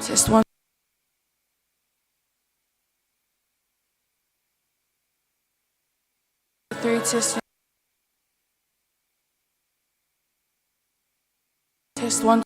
Test 1 3, test. Test 1.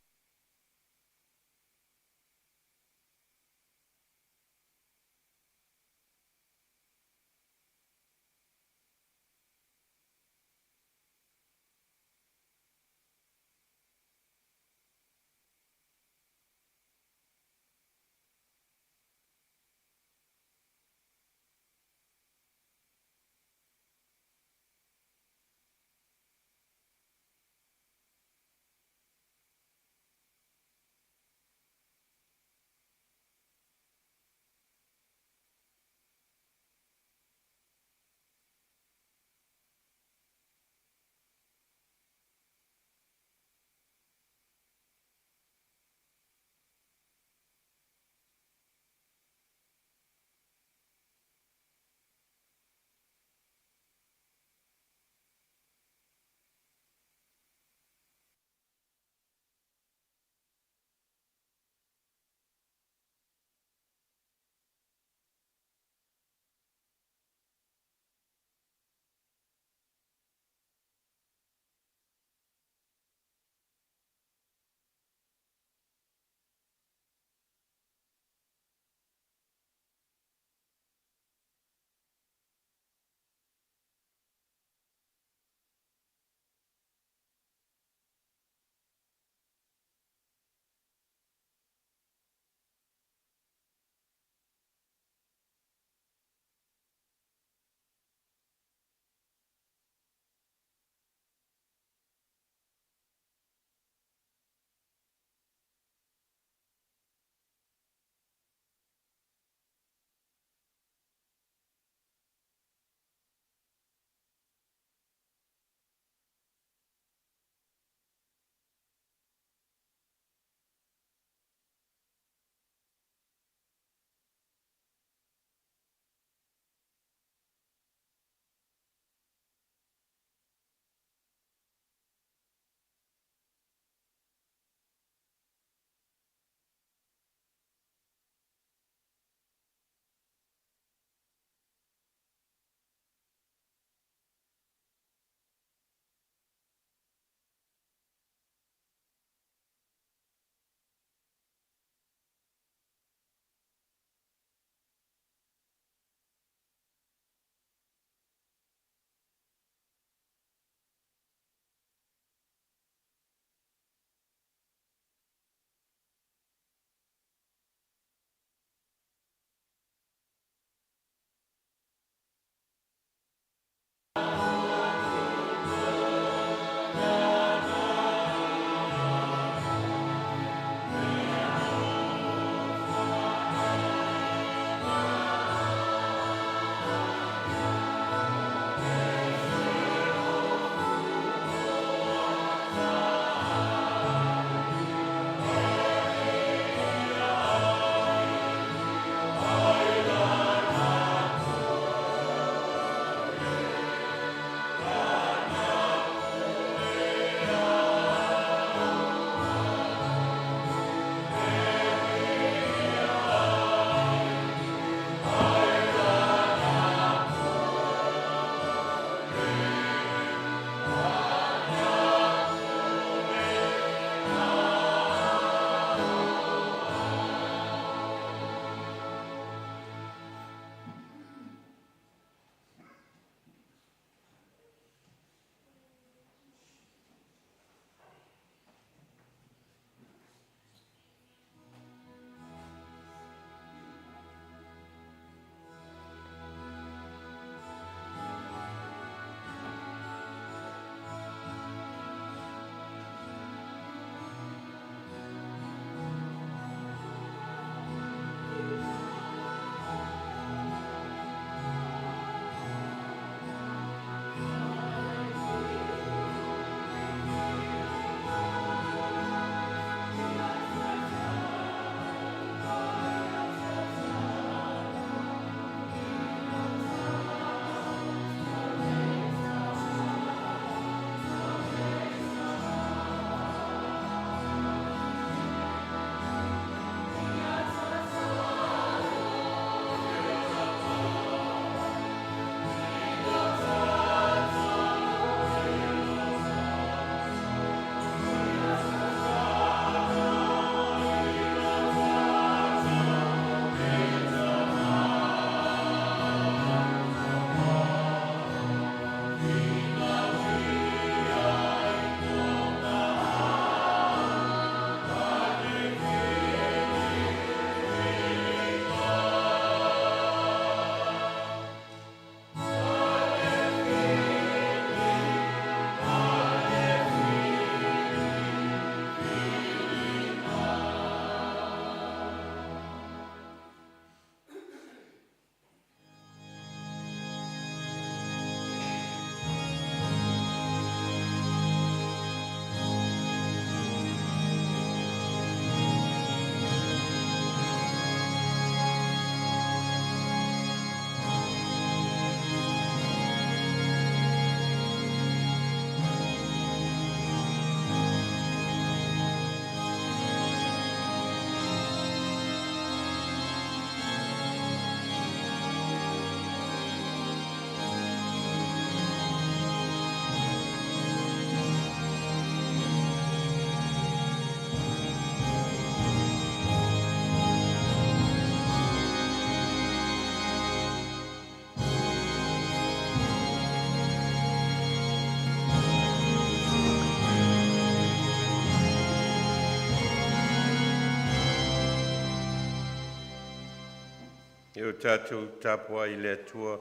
E o tatou tapuai i le Atua.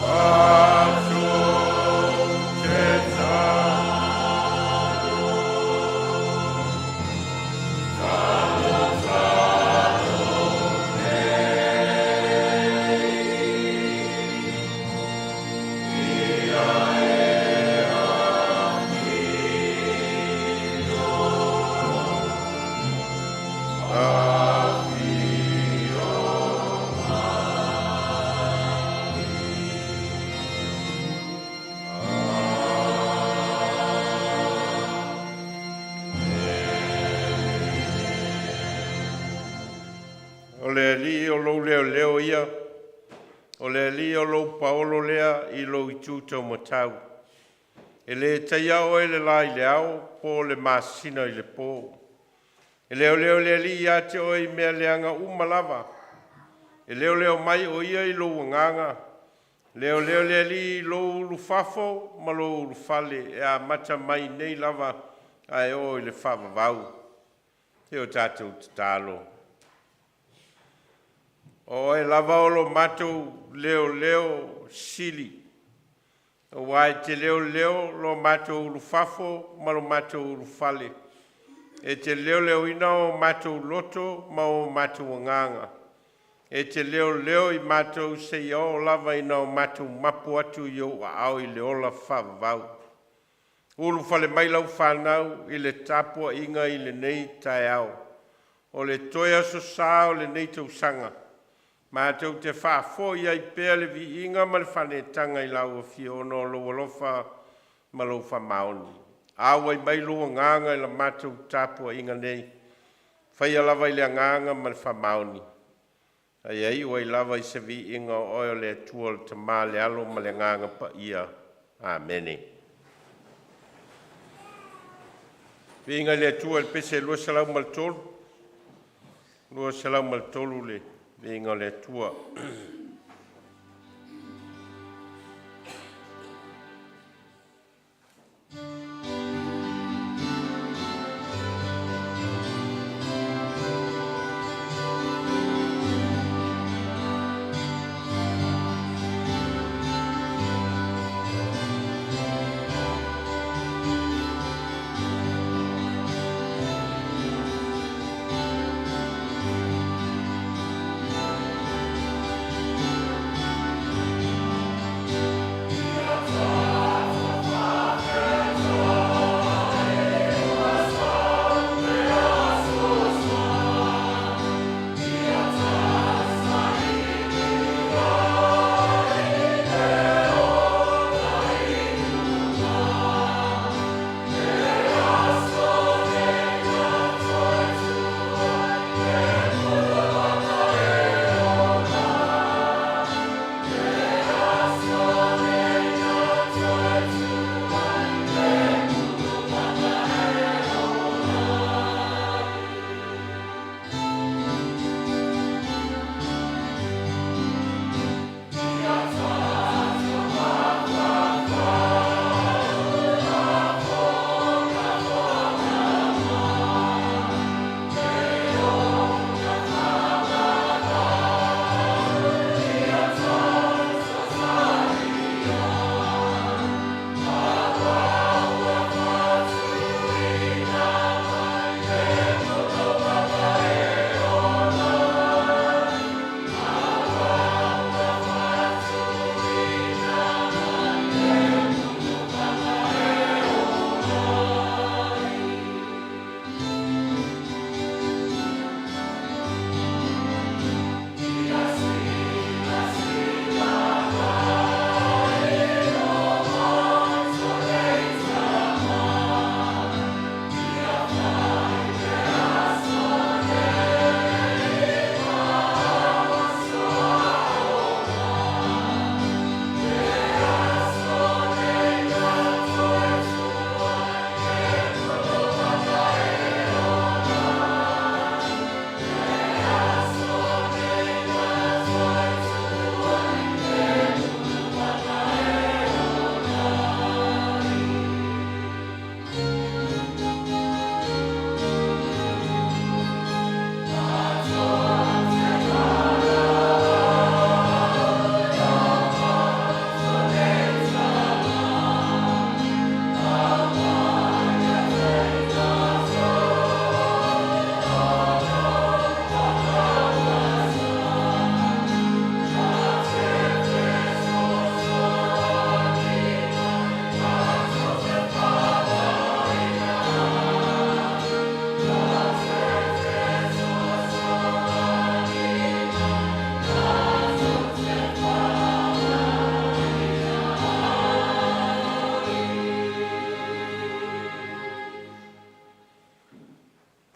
Matou te Afio mai. O le Alii o lou leoleo ia, o le Alii o lou paolo lea i lou itu taumatau. E le taia oe e le la i le ao po o le masina i le po. E leoleo le Alii ia te oe i mea leaga uma lava. E leoleo mai o ia i lou agaga. Leoleo le Alii i lou ulufafo ma lou ulufale e amata mai nei lava ae oo i le faavavau. Se i o tatou tatalo. O Oe lava o lo matou leoleo sili, aua e te leoleo lo matou ulufafo ma lo matou ulufale, e te leoleoina o matou loto ma o matou agaga, e te leoleo i matou seia oo lava ina o matou mapu atu i Ou aao i le ola faavavau. Ulufale mai lau fanau i le tapuaiga i lenei taeao, o le toe aso sa o lenei tausaga. Matou te faafoi ai pea le viiga ma le faaneetaga i lau Afio ona o lou alofa ma lou faamaoni. Auai mai lou agaga i la matou tapuaiga nei, faia lava i le agaga ma le faamaoni, a ia iu ai lava i se viiga o Oe o le Atua, le Tama, le Alo ma le Agaga Paia. Amene. Viiga i le Atua i le pese 203, 203 le viiga o le Atua.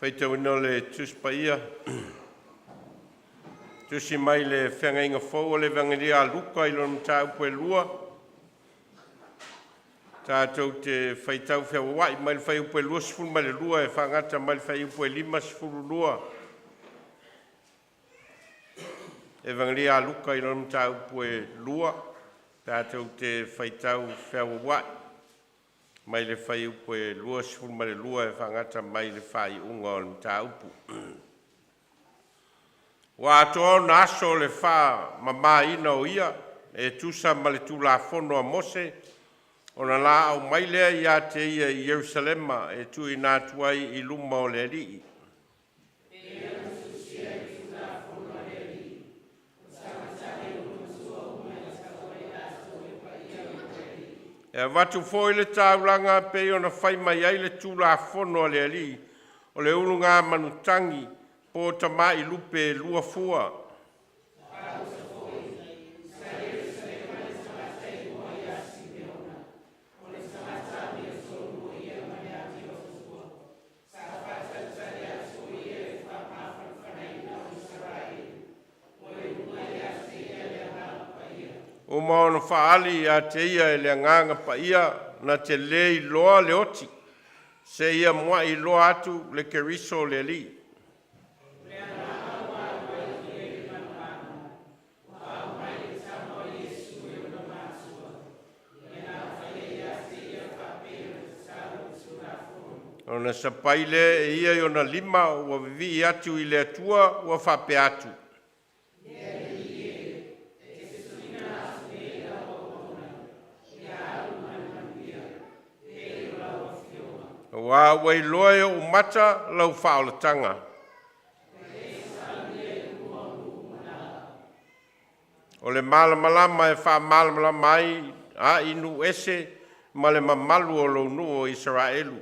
Faitauina o le Tusi Paia, tusi mai le Feagaiga Fou o le Evagelia a Luka i lona mataupu e 2, tatou te faitau feagaiai mai le fuaiupu 22 e faagata mai le fuaiupu 52. Evagelia a Luka i lona mataupu e 2, tatou te faitau feagaiai mai le fuaiupu 22 e faagata mai le faaiuga o le mataupu. Ua atoa ona aso o le faamamaina o ia e tusa ma le Tulafono a Mose, ona laau mai lea ia te ia i Yelusalema e tuuina atu ai i luma o le Alii, e avatu foi le taulaga e pei ona fai mai ai le Tulafono a le Alii, o le ulugamanutagi po o tamai lupe e lua fua. Uma ona fa'ali ia te ia e le Agaga Paia na te le iloa le oti, seia mua'i iloa atu le Keriso o le Alii. Ona sapai lea e ia i ona lima ua vivii atu i le Atua ua faapea atu, “Auā ua iloa e o'u mata lau faaolataga, o le malamalama e faamalamalama ai a'i nuu ese ma le mamalu o lou nuu o Isaraelu.”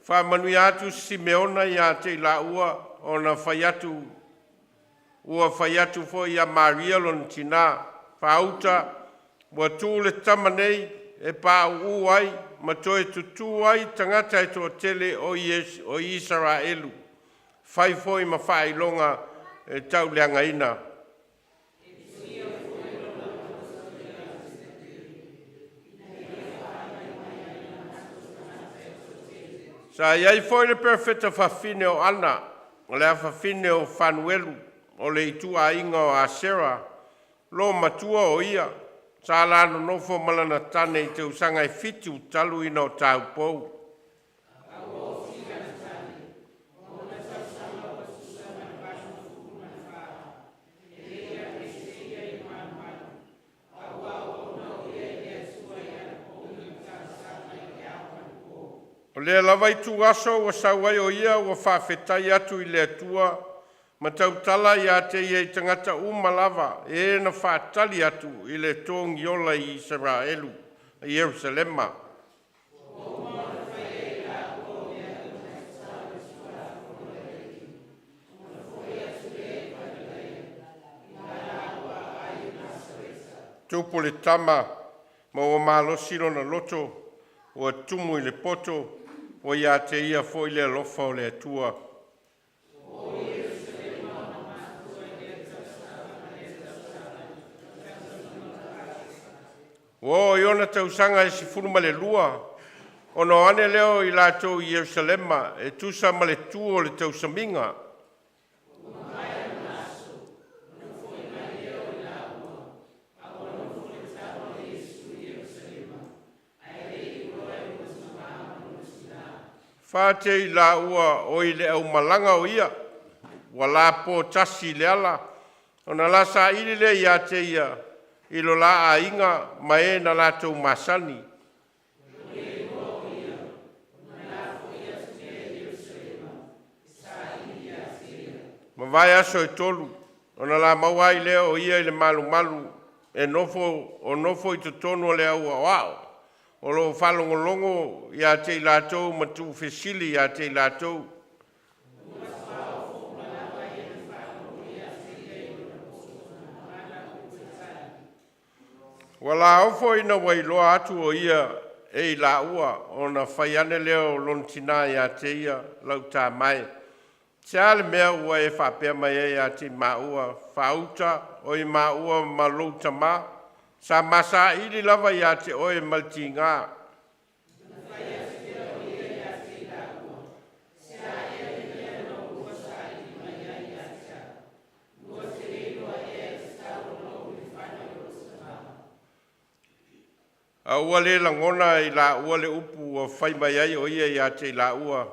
Faamanuia atu Simeona ia te i laua ona fai atu, ua fai atu foi ia Maria lona tina, “Faauta ua tuu le tama nei e pauu ai ma toe tutu ai tagata e toatele o Isaraelu, fai foi ma faailoga e tauleagaina. Sa i ai foi le perofeta fafine o Ana, o le afafine o Fanuelu, o le ituaiga o Asera. Olomatua o ia, sa la nonofo ma lana tane i tausaga e 7 talu ona taupou. O lea lava ituaso ua sau ai o ia ua faafetai atu i le Atua ma tautala ia te ia i tagata uma lava e na faatali atu i le Togiola i Yerusalema. Tupu le tama ma ua malosi lona loto, ua tumu i le poto, ua ia te ia foi le alofa o le Atua. Ua oo i ona tausaga e 12, ona o ane lea o i latou i Yerusalema e tusa ma le tu o le tausamiga. 4 i laua o i le aumalaga o ia, ua lapo tasi i le ala, ona la saili lea ia te ia i lo la aiga ma e na latou masani. Mavae aso e tolu, ona la maua ai lea o ia i le malumalu e nofo, o nofo i totonu o le au aoao, o lo o faalogologo ia te i latou ma tuufesili ia te i latou. Ua la ofo ina ua iloa atu o ia e i laua, ona fai ane lea o lona tinā ia te ia, “Lau tama e, se a le mea ua e faapea mai ai ia te i maua, faauta oi maua ma lou tamā, sa ma saili lava ia te oe ma le tiga?” A ua le lagona e i laua le upu ua fai mai ai o ia ia te i laua.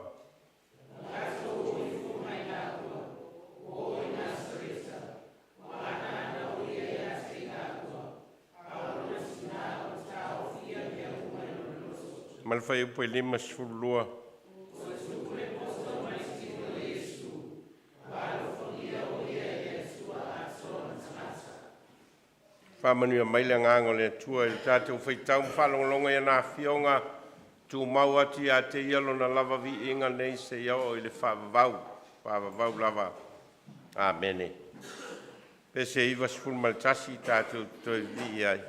Ma le fuaiupu 52. Faamanuia mai le Agaga o le Atua i le tatou faitau ma faalogologo i ana Afioga, tumau atu ia te Ia Lona lava viiga nei seia oo i le faavavau, faavavau lava. Amene. Pese 91 tatou te toe vivii ai.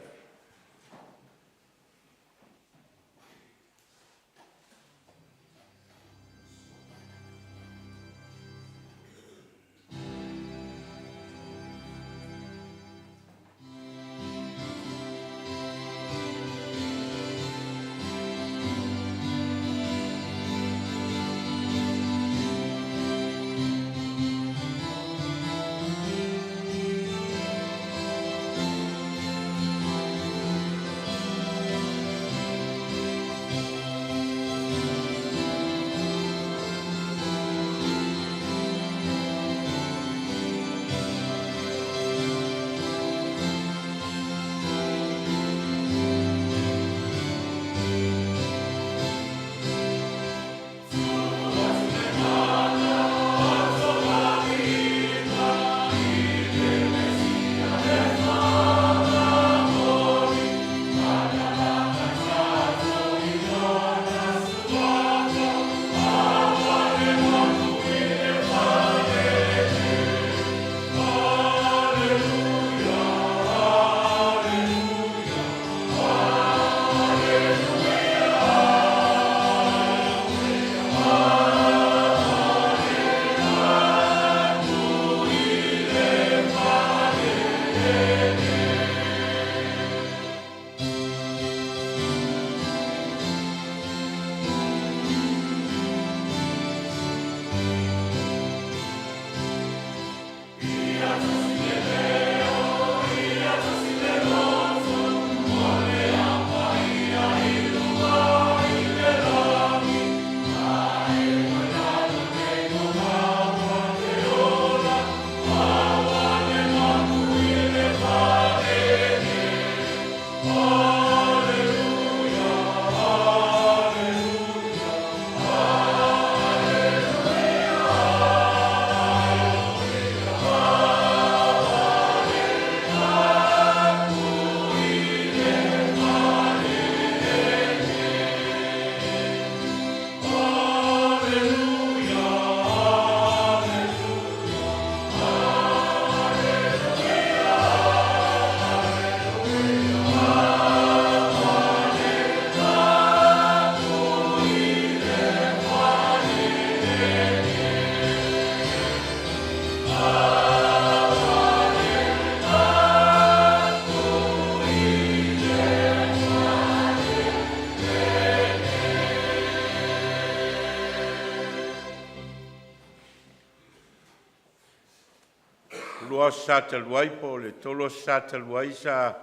Lua aso sa talu ai po o le tolu aso sa talu ai sa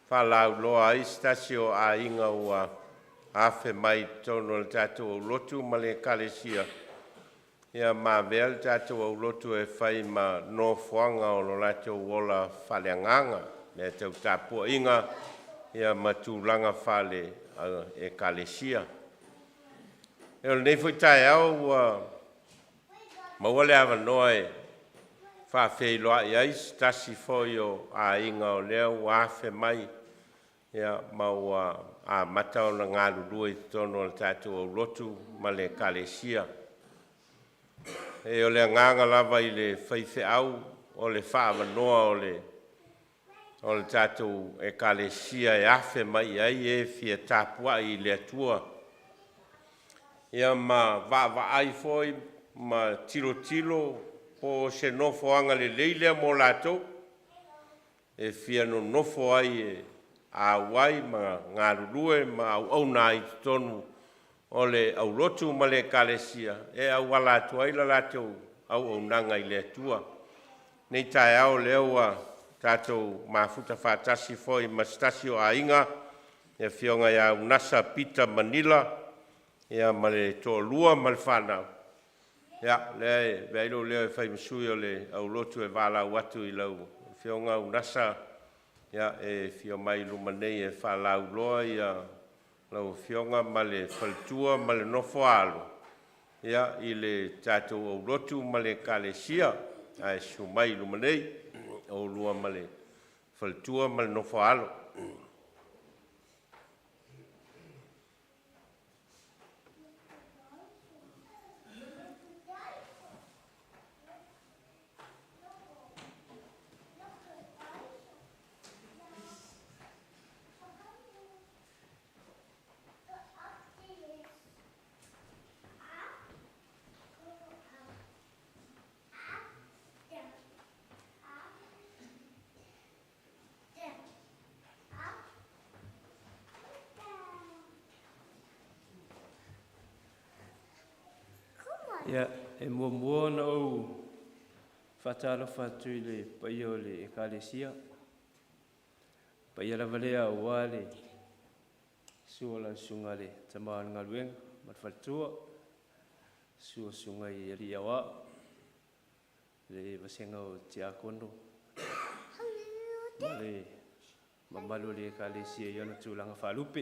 faalauloa ai se tasi o aiga ua afe mai i totonu o le tatou aulotu ma le Ekalesia, ma avea le tatou aulotu e fai ma nofoaga o lo latou ola faaleagaga, mea tau tapuaiga ma tulaga faale-Ekalesia. O lenei foi taeao ua maua le avanoa e faafeiloai ai se tasi foi o aiga o lea ua afe mai ma ua amata ona galulue i totonu o le tatou aulotu ma le Ekalesia. E leai, o le agaga lava i le faifeau o le faaavanoa o le o le tatou Ekalesia e afe mai i ai e fia tapuai i le Atua, ia ma vaavaai foi ma tilotilo po o se nofoaga lelei lea mo latou e fia nonofo ai e auai ma galulue ma auauna ai i totonu o le aulotu ma le Ekalesia e auala atu ai le latou auaunaga i le Atua. I lenei taeao o lea ua tatou mafuta faatasi foi ma se tasi o aiga, le Afioga ia Unasa Pita Manila ma le toalua ma le fanau. Ia, o lea e avea ai lou leo e fai ma sui o le aulotu e valaau atu i lau Afioga Unasa e afio mai i luma nei e faalauiloa lau Afioga ma le faletua ma le nofo-a-alo i le tatou aulotu ma le Ekalesia. Ae susu mai i luma nei oulua ma le faletua ma le nofo-a-alo. Ia, e muamua ona ou faatalofa atu i le paia o le Ekalesia, paia lava lea aua le susu o lau Susuga i le Tama o le Galuega ma le faletua, susu o Susuga i Alii Aoao, le vasega o Tiakono ma le mamalu o le Ekalesia i ona tulaga faalupe.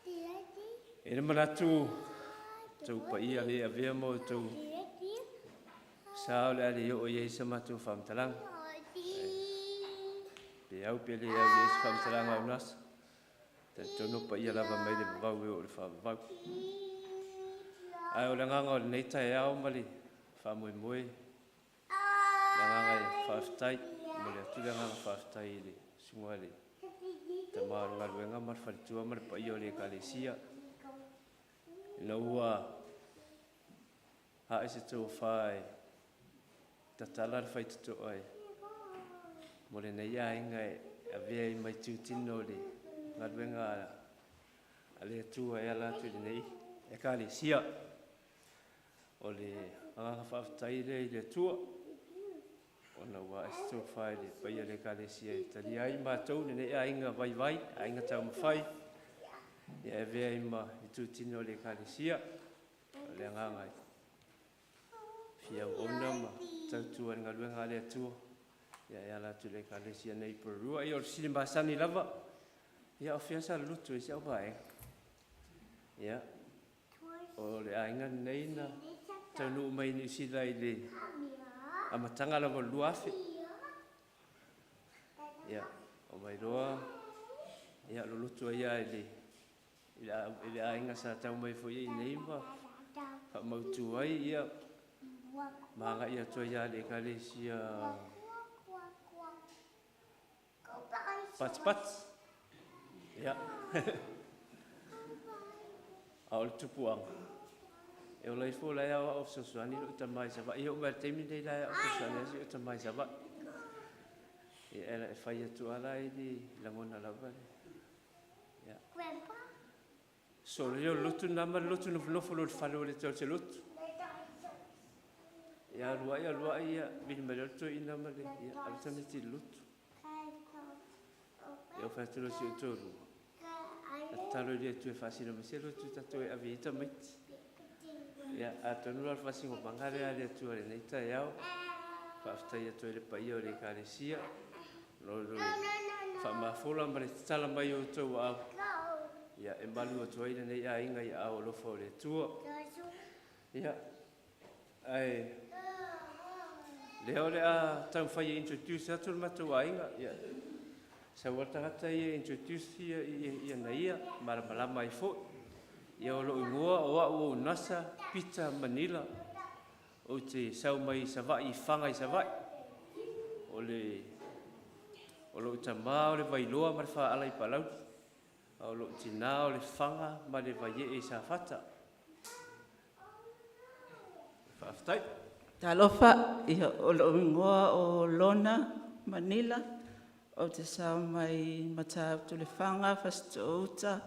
E i ai le manatu, outou paia le avea ma outou sa o le a le oo i ai sa matou faamatalaga. Pe au pe le au i ai se faamatalaga a UNASA, talitonu o paia lava mai le vavau e oo i le faavavau. Ae o le agaga o lenei taeao ma le faamoemoe, le agaga e faafetai, momoli atu le agaga faafetai i le Susuga i le Tama o le Galuega ma le faletua ma le paia o le Ekalesia, ina ua ae se tofa e tatala le faitotoa mo lenei aiga e avea ai ma itutino o le galuega a le Atua e ala atu i lenei Ekalesia. O le agaga faafetai lea i le Atua ona ua ae se tofa i le paia o le Ekalesia e talia ai matou lenei aiga vaivai, aiga taumafai, e avea ai ma itutino o le Ekalesia. O le agaga e fia auauna ma tautua i le galuega a le Atua e ala atu i le Ekalesia nei i Porirua. Ia, o le fesili masani lava, ia o fea sa lolotu ai si au vaega? Ia, o le aiga lenei na taunuu mai i Niu Sila i le amataga lava o le 2000. Ia, omai loa, ia lolotu ai lava i le aiga sa tau mai foi i inei ma faamautu ai, ia, ma agai atu ai lava i le Ekalesia Patipati. Ia. A o le tupuaga, e ola ifo la e aoao fesoasoani lou tama i Savaii. E oo mai lava i le taimi lenei la e aoao fesoasoani lava si ou tama i Savaii. Ia, e fai atu lava la e le lagona lava le... Ia. Solo ia o le lotu lena ma le lotu nofonofo loa i le fale ua le toe o se lotu. Ia alu ai, alu ai, ia vili mai loa le toeaina ma le, ia ave tamaiti i le lotu. Ia ou fai atu loa i si ou toalua, a tatalo i le Atua e faasino mai se lotu tatou e ave i ai tamaiti. Ia, atonu la o le faasinomaga lea a le Atua i lenei taeao, faafetai atu ai i le paia o le Ekalesia, o le faamafola ma le tatala mai o outou aao, ia e malu atu ai lenei aiga i aao alofa o le Atua. Ia, ae lea o le a taumafai e introduce atu le matou aiga. Ia, sau lava le tagata ia e introduce ia na ia, malamalama ai foi. Ia, o lou igoa o au o Unasa Peter Manila. Ou te sau mai Savaii, Faga i Savaii. O le O lou tama o le Vailoa ma le Faaala i Palauli, a o lou tinā o le Faga ma le Vaiee i Safata. Faafetai. Talofa, ia, o lou igoa o Lona Manila, ou te sao mai Matautu Lefaga, Fasitoo-uta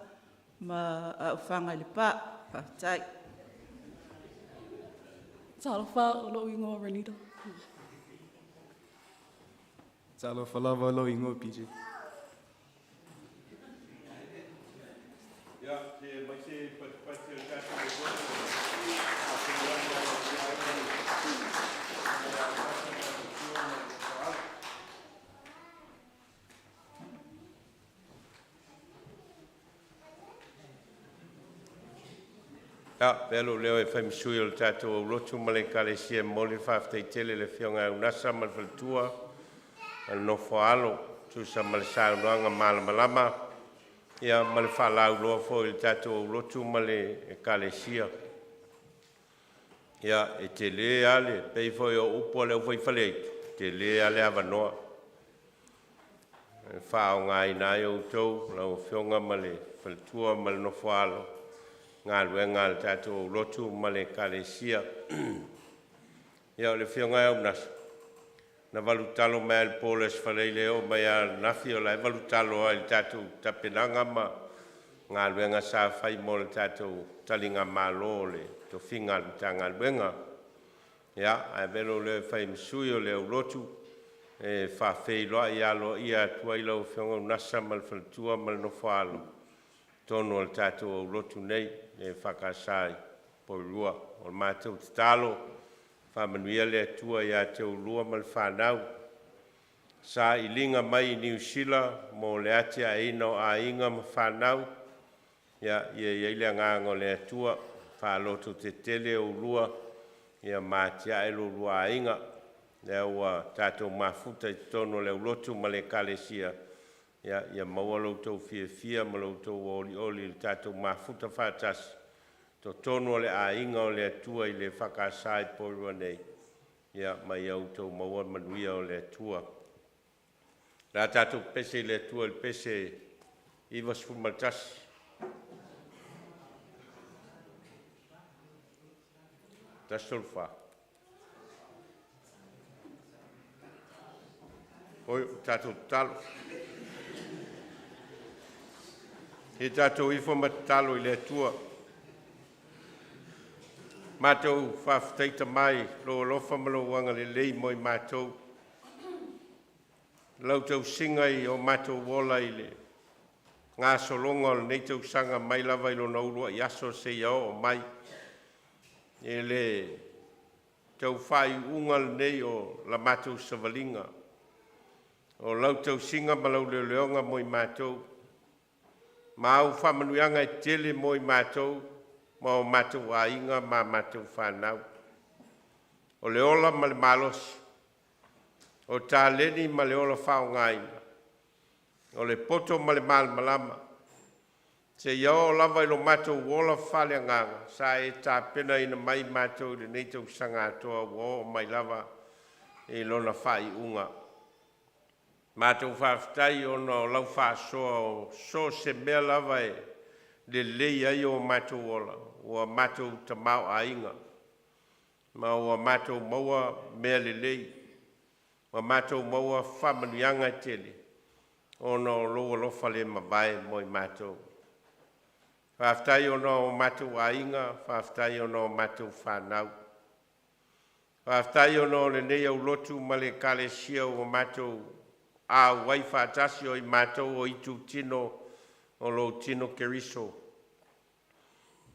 ma Aufaga i Lepa. Faafetai. Talofa, o lou igoa Renita. Talofa lava, lou igoa PJ. Ia, se mai se patipati o le tatou aulotu e faafeiloai aloaia ai le Susuga ia Aunasa ma le faletua ma le nofo a alo. Ia, avea lou leo e fai ma sui o le tatou aulotu ma le Ekalesia e momoli le faafetai tele i le Afioga ia Unasa ma le faletua ma le nofo a alo e tusa ma le saunoaga malamalama ia ma le faalauiloa foi i le tatou aulotu ma le Ekalesia. Ia, e tele lava le, pei foi o upu a le aufaifaleaitu, e tele lava le avanoa e faaaogaina ai outou lau Afioga ma le faletua ma le nofo a alo i galuega a le tatou aulotu ma le Ekalesia. Ia, o le Afioga lava ia Aunasa, na valu talo mai lava i le po o le Aso Faraile e oo mai lava ananafi o la e valu talo lava i le tatou tapenaga ma galuega sa fai mo le tatou taligamalo o le tofiga a le Matagaluega. Ia, ae avea lou leo e fai ma sui o le aulotu e faafeiloai aloaia atu ai lau Afioga Unasa ma le faletua ma le nofo a alo i totonu o le tatou aulotu nei le EFKS i Poilua. O le matou tatalo, faamanuia le Atua ia te oulua ma le fanau, sailiga mai i Niu Sila mo le atiaeina o aiga ma fanau, ia i ai le agaga o le Atua, faalototetele oulua ma atiae lo oulua aiga. O lea ua tatou mafuta i totonu o le aulotu ma le Ekalesia, ia maua lo outou fiafia ma lo outou olioli i le tatou mafuta faatasi i totonu o le aiga o le Atua i le EFKS i Poilua nei, ma ia outou maua le manuia o le Atua. O le a tatou pepese i le Atua i le pese 91. 1, 3, 4. Oi, ua tatou tatalo. Se i tatou ifo ma tatalo i le Atua. Matou faafetai Tama i lou alofa ma lou agalelei mo i matou, lau tausiga i o matou ola i le gasologa o lenei tausaga mai lava i lona uluai aso seia oo mai i le tau faaiuiuga lenei o la matou savaliga. O lau tausiga ma lau leoleoga mo i matou, ma au faamanuiaga e tele mo i matou ma o matou aiga ma a matou fanau. O le ola ma le malosi, o taleni ma le ola faaaogaina, o le poto ma le malamalama, seia oo lava i lo matou ola faaleagaga sa e tapenaina mai i matou i lenei tausaga atoa ua oo mai lava i lona faaiuga. Matou faafetai ona o lau faasoa o so o se mea lava e lelei ai o matou ola, ua matou tamaoaiga ma ua matou maua mea lelei, ua matou maua faamanuiaga e tele ona o lou alofa le mavae mo i matou. Faafetai ona o matou aiga, faafetai ona o matou fanau, faafetai ona o lenei aulotu ma le Ekalesia ua matou auai faatasi, o i matou o itutino o lou tino Keriso,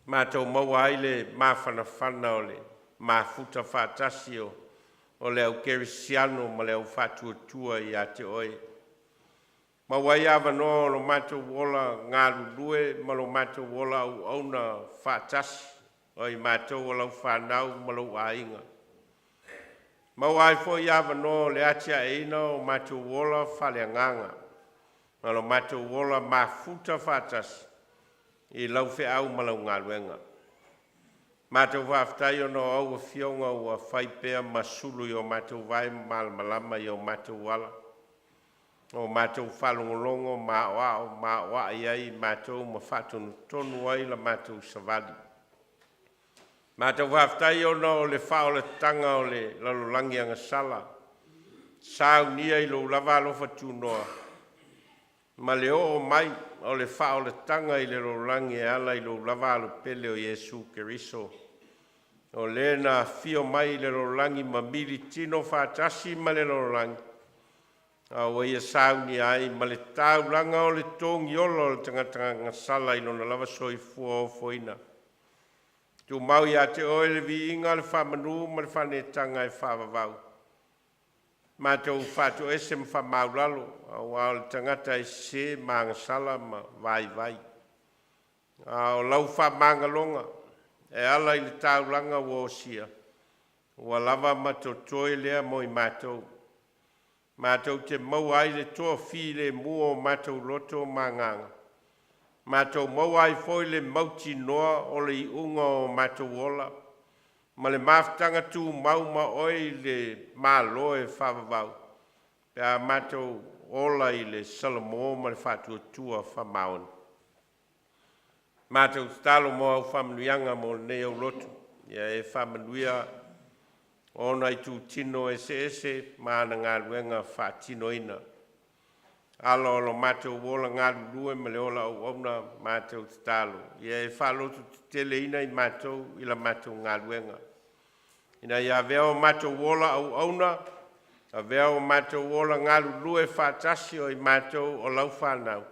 matou maua ai le mafanafana o le mafuta faatasi o le au kerisiano ma le au faatuatua ia te Oe, maua ai avanoa o lo matou ola galulue ma lo matou ola auauna faatasi o i matou o lau fanau ma lou aiga. Maua ai foi avanoa o le atiaeina o matou ola faaleagaga ma lo matou ola mafuta faatasi i lau feau ma lau galuega. Matou faafetai ona o au afioga ua fai pea ma sulu i o matou vae ma malamalama i o matou ala. O matou faalogologo ma aoao ma aoai ai matou ma faatonutonu ai la matou savali. Matou faafetai ona o le faaolataga o le lalolagi agasala, saunia i lou lava alofa tunoa ma le oo mai o le faaolataga i le lalolagi e ala i lou lava Alo pele o Iesu Keriso, o Le na afio mai i le lalolagi ma militino faatasi ma le lalolagi, a ua Ia saunia ai ma le taulaga o le togiola o le tagata agasala i lona lava soifua ofoina. Tumau ia te Oe le viiga, le faamanu ma le faaneetaga e faavavau. Matou faatoese ma faamaualalo, aua o le tagata e sese ma agasala ma vaivai, a o lau faamagaloga e ala i le taulaga ua osia, ua lava ma totoe lea mo i matou, matou te maua ai le toafilemu o matou loto ma agaga, matou maua ai foi le mautinoa o le iuga o matou ola ma le mafutaga tumau ma Oe i le Malo e faavavau, pe a matou ola i le salamo ma le faatuatua faamaoni. Matou tatalo mo au faamanuiaga mo lenei aulotu, ia e faamanuia ona itutino eseese ma ana galuega faatinoina. Ala o lo matou ola galulue ma le ola auauna, matou tatalo ia e faalototeteleina i matou i la matou galuega, ina ia avea o matou ola auauna, avea o matou ola galulue faatasi o i matou o lau fanau,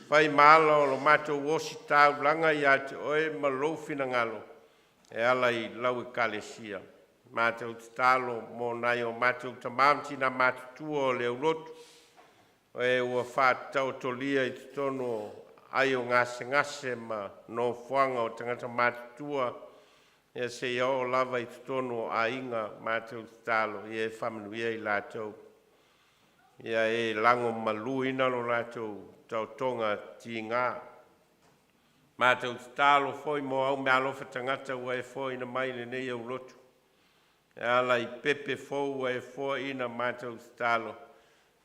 fai ma ala o lo matou ositaulaga ia te Oe ma lou finagalo e ala i lau Ekalesia. Matou tatalo mo nai o matou tamā ma tinā matutua o le aulotu, o e ua faataotolia i totonu o ai o gasegase ma nofoaga o tagata matutua, ia seia oo lava i totonu o aiga. Matou tatalo ia e faamanuia i latou, ia e lagomaluina lo latou taotoga tiga. Matou tatalo foi mo au meaalofa tagata ua e foaina mai i lenei aulotu e ala i pepe fou ua e foaina, matou tatalo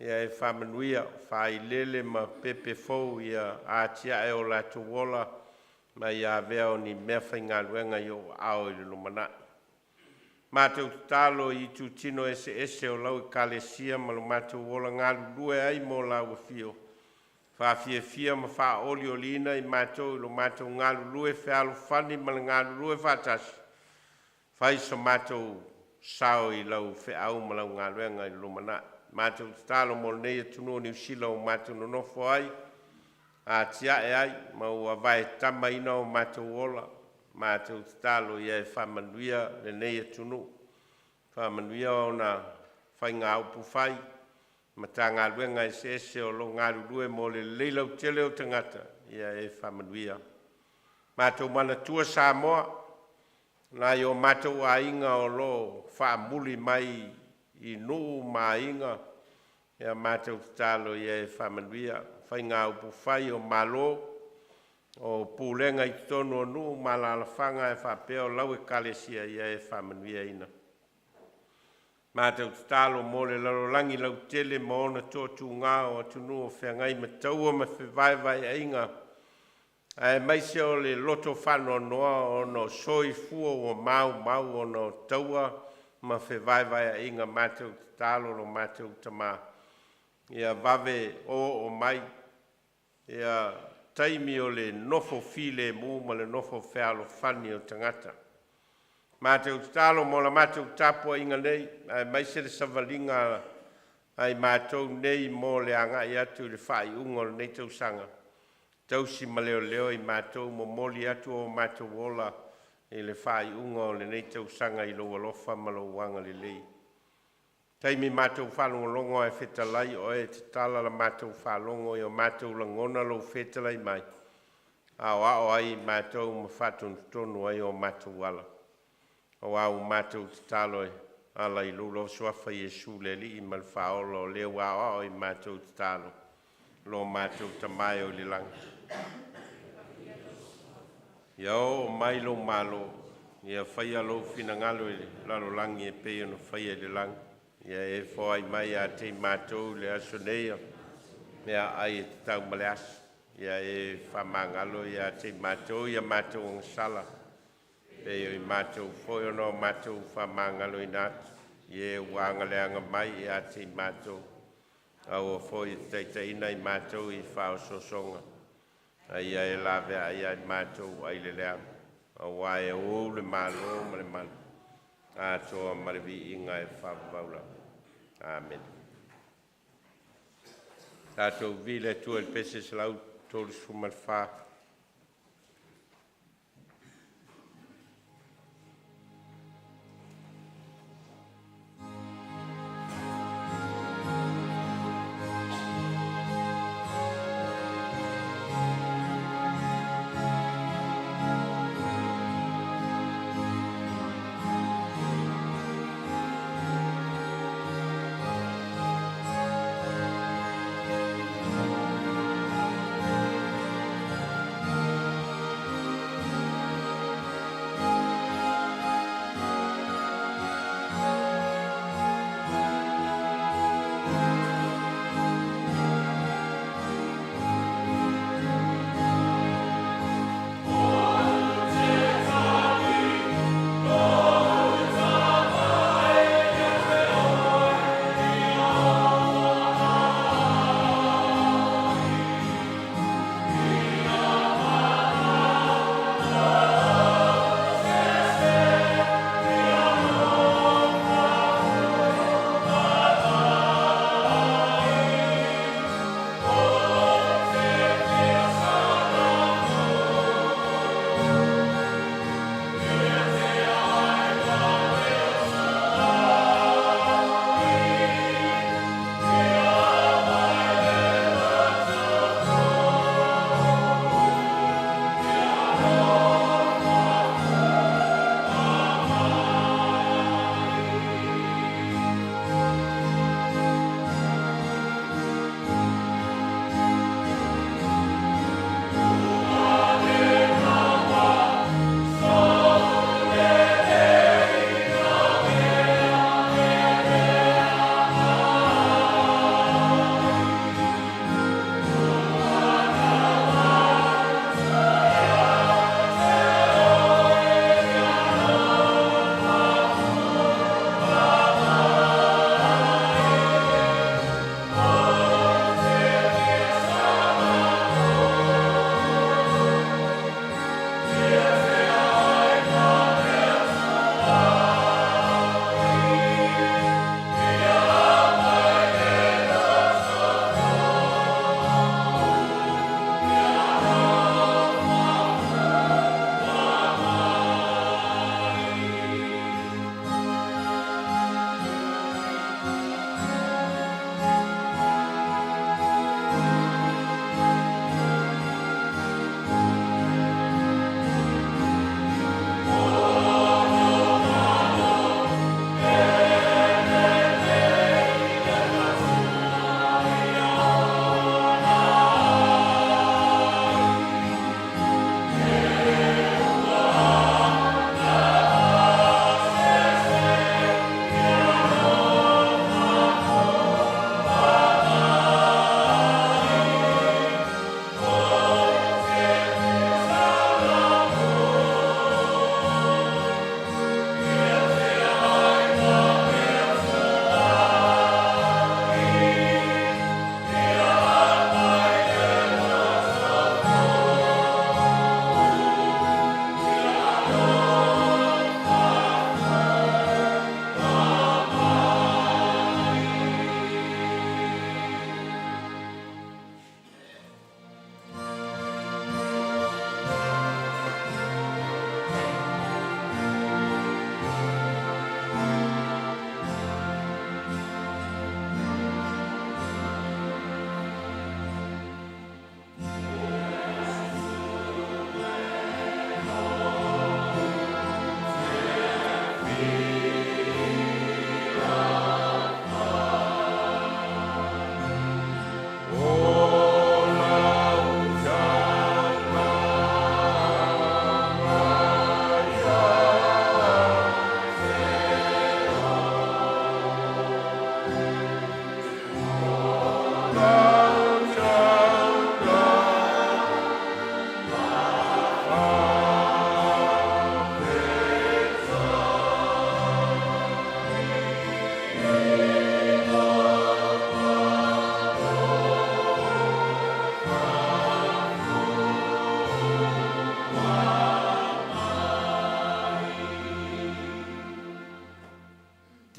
ia e faamanuia, faailele ma pepe fou ia atiae o latou ola ma ia avea o ni meafaigaluega i ou aao i le lumanai. Matou tatalo i itutino eseese o lau Ekalesia ma lo matou ola galulue ai mo lau afio, faafiafia ma faaolioliina i matou i lo matou galulue fealofani ma le galulue faatasi, fai so matou sao i lau feau ma lau galuega i le lumanai. Matou tatalo mo lenei atunuu o Niu Sila ua matou nonofo ai, atiae ai ma ua vaetamaina o matou ola, matou tatalo ia e faamanuia lenei atunuu, faamanuia ona faiga upufai, Matagaluega eseese o lo o galulue mo le lelei lautele o tagata, ia e faamanuia. Matou manatua Samoa, nai o matou aiga o lo o faamuli mai i nuu ma aiga, ia matou tatalo ia e faamanuia faiga upufai o Malo, o pulega i totonu o nuu ma alaalafaga ae faapea lau Ekalesia, ia e faamanuiaina. Matou tatalo mo le lalolagi lautele ma ona toatuga o atunuu o feagai ma taua ma fevaevaeaiga, aemaise o le loto faanoanoa ona o soifua ua maumau ona o taua ma fevaevaeaiga. Matou tatalo lo matou Tama ia vave oo mai ia taimi o le nofo filemu ma le nofo fealofani o tagata. Matou tatalo mo la matou tapuaiga nei aemaise le savaliga a i matou nei mo le agai atu i le faaiuga o lenei tausaga, tausi ma leoleo i matou, momoli atu o matou ola i le faaiuga o lenei tausaga i lou alofa ma lou agalelei. Taimi matou faalogologo ae fetalai oe, e tatala la matou faalogo i o matou lagona lou fetalai mai, aoao ai i matou ma faatonutonu ai o matou ala. Aua ua matou tatalo e ala i lou suafa Iesu le Alii ma le Faaola, o lea ua aoao i matou tatalo, lo matou Tama e oo i le lagi. Ia oo mai lou malo, ia faia lou finagalo i le lalolagi e pei ona faia i le lagi. Ia e foai mai ia te i matou i le aso nei meaai e tatau ma le aso. Ia e faamagalo ia te i matou i a matou agasala, pei o i matou foi ona o matou faamagaloina atu i e ua agaleaga mai ia te i matou. Aua foi e te taitaiina i matou i faaosoosoga, a ia e laveai ia i matou ai le leaga, auā e ou le Malo ma le malu atoa ma le viiga e faavavau lava. Amene. Tatou viia le Atua i le pese 134.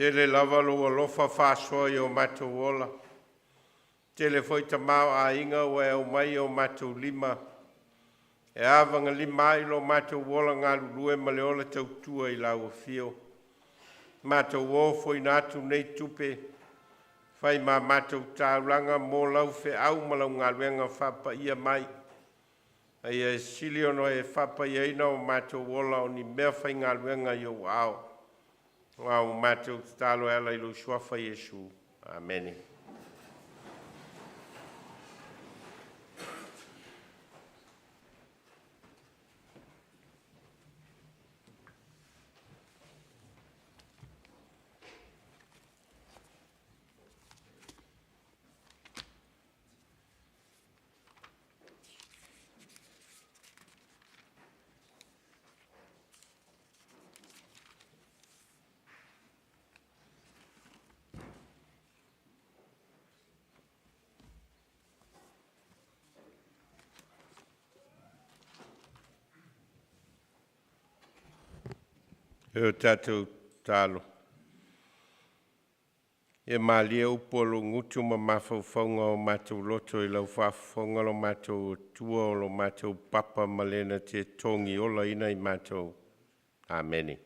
Tele lava lou alofa faasoa i o matou ola. Tele foi tamaoaiga ua e aumai i o matou lima e avagalima ai lo matou ola galulue ma le ola tautua i lau afio. Matou ofoina atu nei tupe fai ma matou taulaga mo lau feau ma lau galuega faapaia mai. A ia sili ona e faapaiaina o matou ola o ni mea faigaluega i ou aao. Aua ua matou tatalo e ala i lou suafa Iesu. Amene. E o tatou tatalo. Ia malie upu a lou gutu ma mafaufauga o matou loto i lau faafofoga lo matou Atua o lo matou papa ma le na te togiolaina i matou. Amene.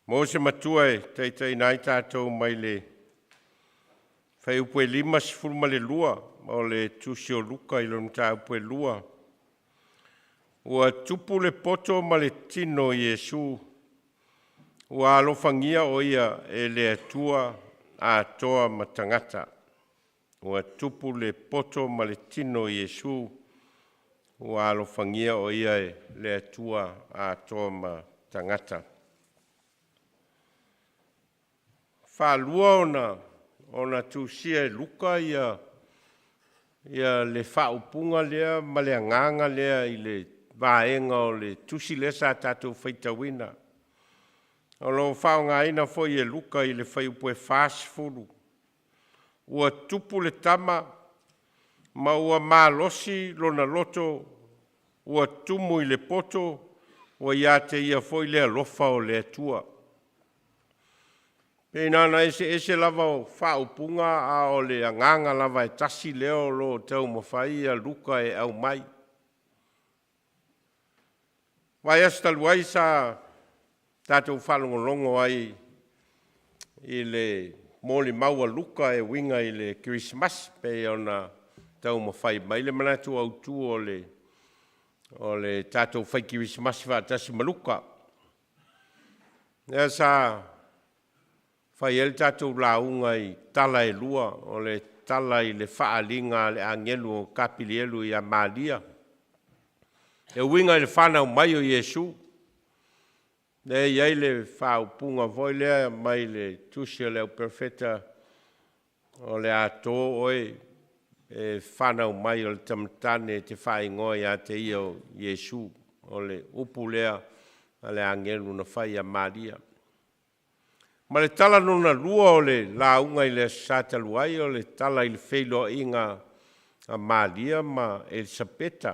Mo se matua e taitaiina ai tatou mai le fuaiupu e 52 o le Tusi o Luka i lona mataupu e 2, ua tupu le poto ma le tino o Iesu, ua alofagia o ia e le Atua atoa ma tagata. Ua tupu le poto ma le tino o Iesu, ua alofagia o ia e le Atua atoa ma tagata. Faalua ona tusia e Luka ia le faaupuga lea ma le agaga lea i le vaega o le tusi lea sa tatou faitauina. O lo o faaaogaina foi e Luka i le fuaiupu e 40, ua tupu le tama ma ua malosi lona loto, ua tumu i le poto, ua ia te ia foi le alofa o le Atua. Pei na ona eseese lava o faaupuga, a o le agaga lava e tasi lea o lo o taumafai Luka e aumai. O le vaiaso talu ai sa tatou faalogologo ai i le molimau a Luka e uiga i le Kerisimasi, pei ona taumafai mai le manatu autu o le tatou fai Kerisimasi faatasi ma Luka. Lea sa fai ai le tatou lauga i tala e lua, o le tala i le faaaliga a le agelu o Kapilielu ia Malia e uiga i le fanau mai o Iesu, lea e i ai le faaupuga foi lea mai le tusi a le Auperofeta, o le a to oe e fanau mai o le tama tane e te faaigoa ia te ia o Iesu. O le upu lea a le agelu na fai ia Malia. Ma le tala lona lua o le lauga i le Aso Sa talu ai, o le tala i le feiloaiga a Malia ma Elisapeta,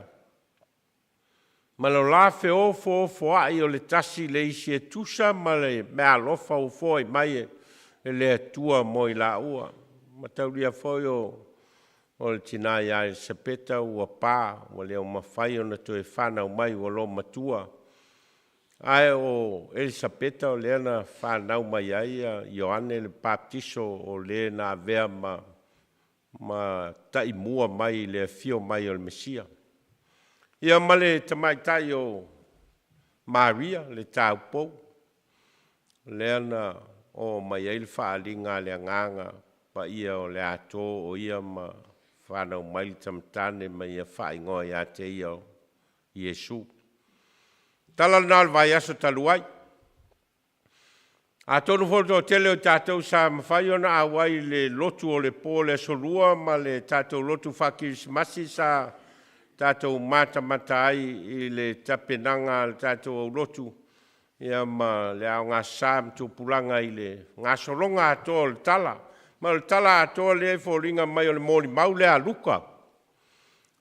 ma lo la feofoofoai o le tasi i le isi e tusa ma le meaalofa ua foai mai e le Atua mo i laua. Mataulia foi o le tina ia Elisapeta ua pa, ua le o mafai ona toe fanau mai ua loomatua, ae o Elisapeta o lea na fanau mai ai Ioane le Papatiso, o le na avea ma taimua mai i le afio mai o le Mesia. Ia ma le tamaitai o Maria le taupou, lea na oo mai ai le faaaliga a le Agaga Paia o le a to o ia ma fanau mai le tama tane ma ia faaigoa ia te ia o Iesu. Tala lena o le vaiaso talu ai. Atonu foi o le toatele o i tatou sa mafai ona auai i le lotu o le po o le Aso Lua ma le tatou lotu faa-Kerisimasi sa tatou matamata ai i le tapenaga a le tatou aulotu ma le aogasa ma tupulaga i le gasologa atoa o le tala. Ma o le tala atoa lea e foliga mai o le molimau lea a Luka.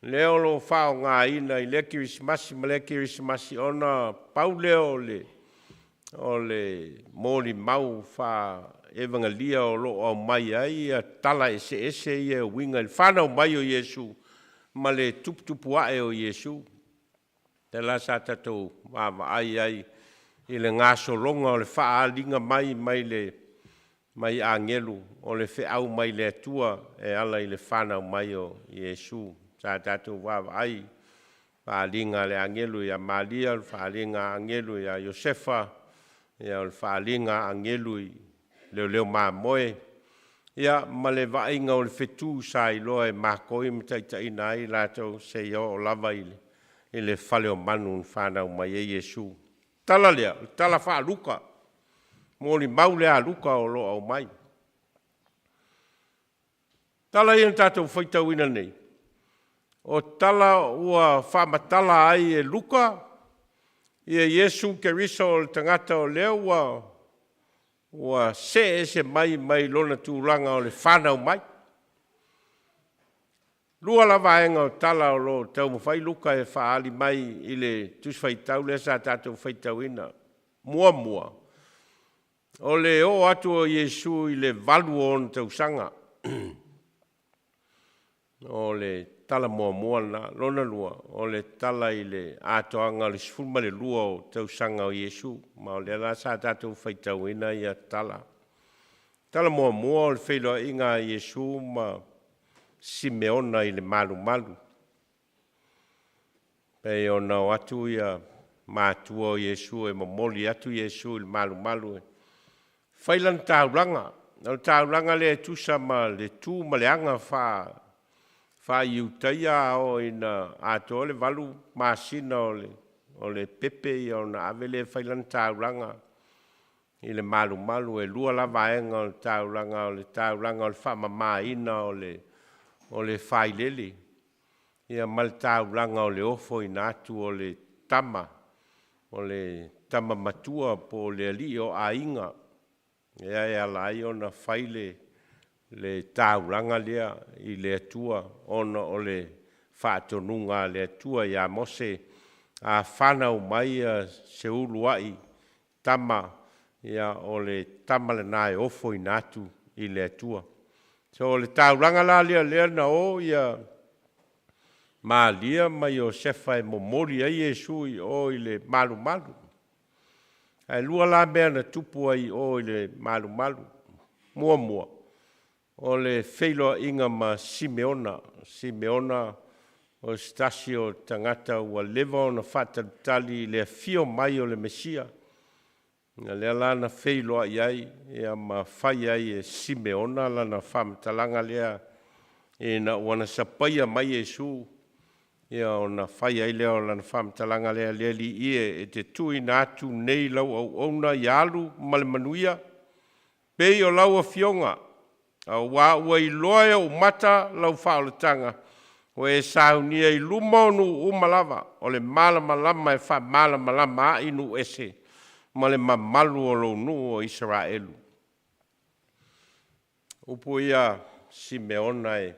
Lea o lo o faaaogaina i lea Kerisimasi ma lea Kerisimasi ona pau lea o le o le molimau faa-evagelia o lo o aumai ai ia tala eseese ia e uiga i le fanau mai o Iesu ma le tuputupu ae o Iesu. Lea la sa tatou vaavaai ai i le gasologa o le faaaliga mai mai le mai agelu o le feau mai le Atua e ala i le fanau mai o Iesu. Sa tatou vaavaai i faaaliga a le agelu ia Malia, o le faaaliga a agelu ia Iosefa, ia o le faaaliga a agelu i leoleo mamoe, ia ma le vaaiga o le fetu sa iloa e makoi ma taitaiina ai i latou seia oo lava i le fale o manu na fanau mai ai Iesu. O le tala lea, o le tala faa-Luka, molimau lea a Luka o lo o aumai. O tala ia na tatou faitauina nei, o tala ua faamatala ai e Luka ia Iesu Keriso o le tagata o lea ua ua see ese mai mai lona tulaga o le fanau mai. Lua la vaega o tala o lo o taumafai Luka e faaali mai i le Tusi Faitau lea sa tatou faitauina. Muamua, o le oo atu o Iesu i le 8 o ona tausaga. O le tala muamua lena. Lona lua, o le tala i le atoaga o le 12 o tausaga o Iesu, ma o lea la sa tatou faitauina ia tala. Tala muamua o le feiloaiga a Iesu ma Simeona i le malumalu. Pei ona o atu ia matua o Iesu e momoli atu Iesu i le malumalu e fai lana taulaga. O le taulaga lea e tusa ma le tu ma le aga faa-Iutaia a oo ina atoa le 8 masina o le pepe ia ona ave lea e fai lana taulaga i le malumalu. E lua la vaega o le taulaga, o le taulaga o le faamamaina o le failele, ia ma le taulaga o le ofoina atu o le tama, o le tama matua po o le alii o aiga, lea e ala ai ona fai le taulaga lea i le Atua ona o le faatonuga a le Atua ia Mose, a fanau mai se uluai tama, ia o le tama lena e ofoina atu i le Atua. So, o le taulaga la lea lea na o Malia ma Iosefa e momoli ai Iesu i o i le malumalu. Ae lua la mea na tupu ai i o i le malumalu. Muamua, o le feiloaiga ma Simeona. O Simeona o se tasi o tagata ua leva ona faatalitali i le afio mai o le Mesia. O lea la na feiloai ai ma fai ai e Simeona lana faamatalaga lea ina ua na sapaia mai Iesu, ia ona fai ai lea o lana faamatalaga lea, “Le Alii e, e te tuuina atu nei lau auauna ia alu ma le manuia, pei o lau afioga, auā ua iloa e ou mata lau faaolataga, ua e saunia i luma o nuu uma lava, o le malamalama e faamalamalama ai nuu ese ma le mamalu o lou nuu o Isaraelu.” Upu ia a Simeona e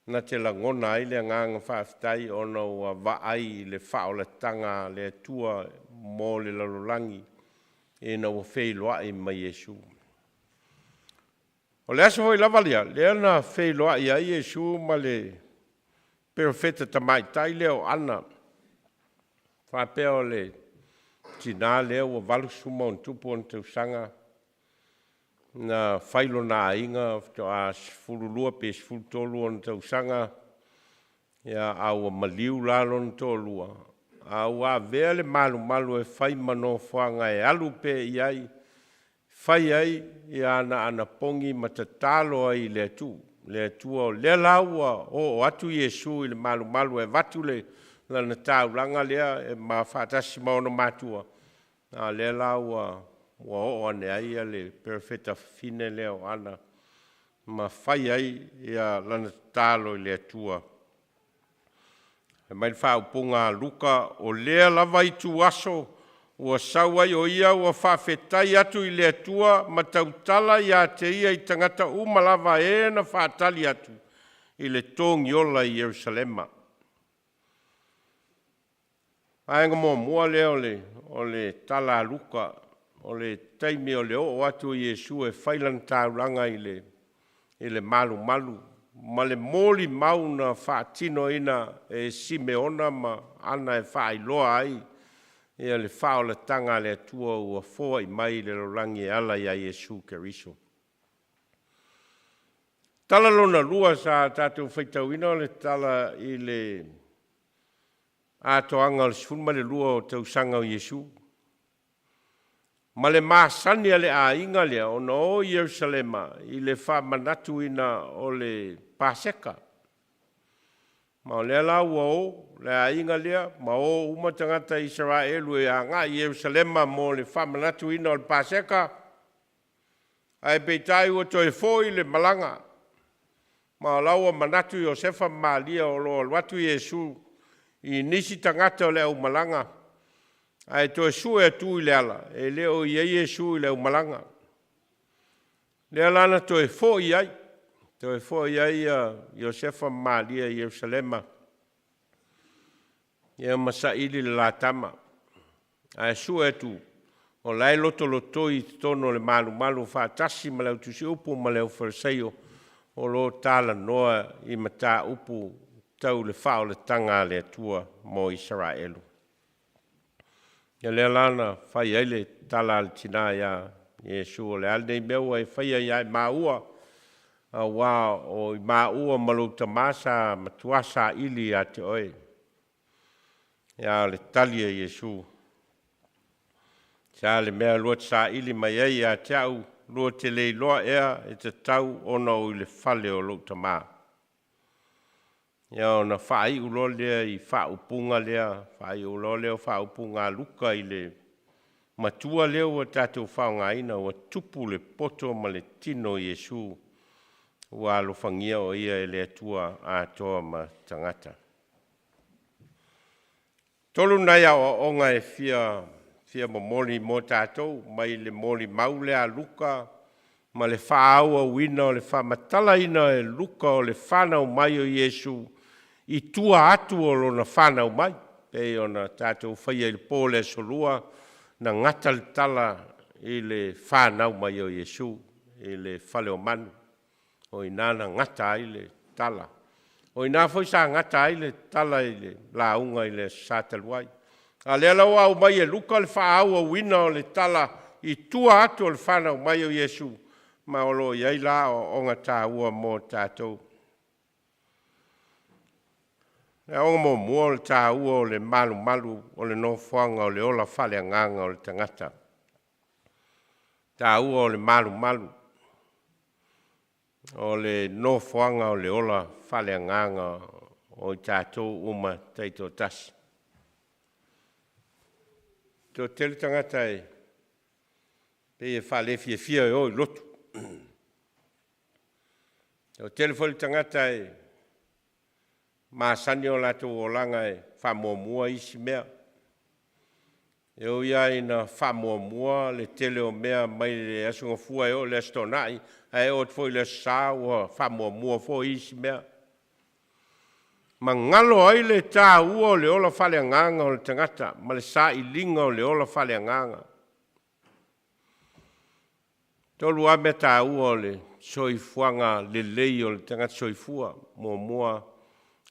na te lagona ai le agaga faafetai ona ua vaai i le faaolataga a le Atua mo le lalolagi ina ua feiloai ma Iesu. O le aso foi lava lea, lea na feiloai ai Iesu ma le perofeta tamaitai lea o Ana. Faapea o le tina lea ua 80+ ona tausaga, na fai lona aiga faatoa 12 pe 13 ona tausaga, a ua maliu la lona toalua, a ua avea le malumalu e fai ma nofoaga e alu pea i ai, fai ai ana anapogi ma tatalo ai i le Atua. Le Atua o lea la ua oo atu Iesu i le malumalu e avatu lana taulaga lea ma faatasi ma ona matua, a o lea la ua oo ane ai le perofeta fafine lea o Ana ma fai ai lana tatalo i le Atua. Fai mai le faaupuga a Luka, o lea lava ituaso ua sau ai o ia ua faafetai atu i le Atua ma tautala ia te ia i tagata uma lava e na faatali atu. i le togiola i Ierusalema. Vaega muamua lea o le, o le tala a Luka, o le taimi o le oo atu o Iesu e fai lana taulaga i le, i le malumalu ma le molimau na faatinoina e Simeona ma Ana e faailoa ai ia le faaolataga a le Atua ua foai mai i le lalolagi e ala ia Iesu Keriso. Tala lona lua sa tatou faitauina o le tala i le atoaga o le 12 o tausaga o Iesu. Ma le masani a le aiga lea ona o i Ierusalema i le faamanatuina o le Paseka. Ma o lea la ua o le aiga lea ma o uma tagata Isaraelu e agai i Ierusalema mo le faamanatuina o le Paseka, ae peitai ua toe foi le malaga, ma o la ua manatu Iosefa ma Malia o lo o alu atu Iesu i nisi tagata o le aumalaga, ae toe sue atu i le ala, e le o i ai Iesu i le aumalaga. Lea la na toe foi ai, toe foi ai Iosefa ma Malia i Ierusalema, ia ma saili le la tama. Ae sue atu, o la e lotolotoi i totonu o le malumalu faatasi ma le autusiupu ma le aufalesaio o lo o talanoa i mataupu tau le faaolataga a le Atua mo Isaraelu. Ia lea la na fai ai le tala a le tina iā Iesu, o le a lenei mea ua e faia ia i māua, auā o i māua ma lou tama sa matua saili ia te oe. Ia, o le tali a Iesu, Se a le mea lua te saili mai ai ia te au, lua te le iloa ea e tatau ona ou i le fale o lou Tama? Ia, ona faaiu loa lea i faaupuga lea, faaiu loa lea o faaupuga a Luka i le matua lea ua tatou faaaogaina, ua tupu le poto ma le tino o Iesu, ua alofagia o ia e le Atua atoa ma tagata. Tolu nai aoaoga e fia fia momoli mo tatou mai le molimau lea a Luka ma le faaauauina o le faamatalaina e Luka o le fanau mai o Iesu i tua atu o lona fanau mai, pei ona tatou faia i le po o le Aso Lua, na gata le tala i le fanau mai o Iesu i le fale o manu. O i ina na gata ai le tala. O i ina foi sa gata ai le tala i le lauga i le Aso Sa talu ai. A o lea la ua aumai e Luka le faaauauina o le tala i tua atu o le fanau mai o Iesu, ma o lo o i ai la aoaoga taua mo tatou. O le aoga muamua o le taua o le malumalu o le nofoaga o le ola faaleagaga o le tagata. Taua o le malumalu o le nofoaga o le ola faaleagaga o i tatou uma taitoatasi. E toatele tagata e pei e faalefiafia e o i lotu. E toatele foi le tagata e masani o latou olaga e faamuamua isi mea. E ui lava ina faamuamua le tele o mea mai le Aso Gafua e oo i le Aso Toonai, ae oo atu foi i le Aso Sa ua faamuamua foi isi mea, ma galo ai le taua o le ola faaleagaga o le tagata ma le sailiga o le ola faaleagaga. Tolu lava mea taua o le soifuaga lelei o le tagata soifua. Muamua,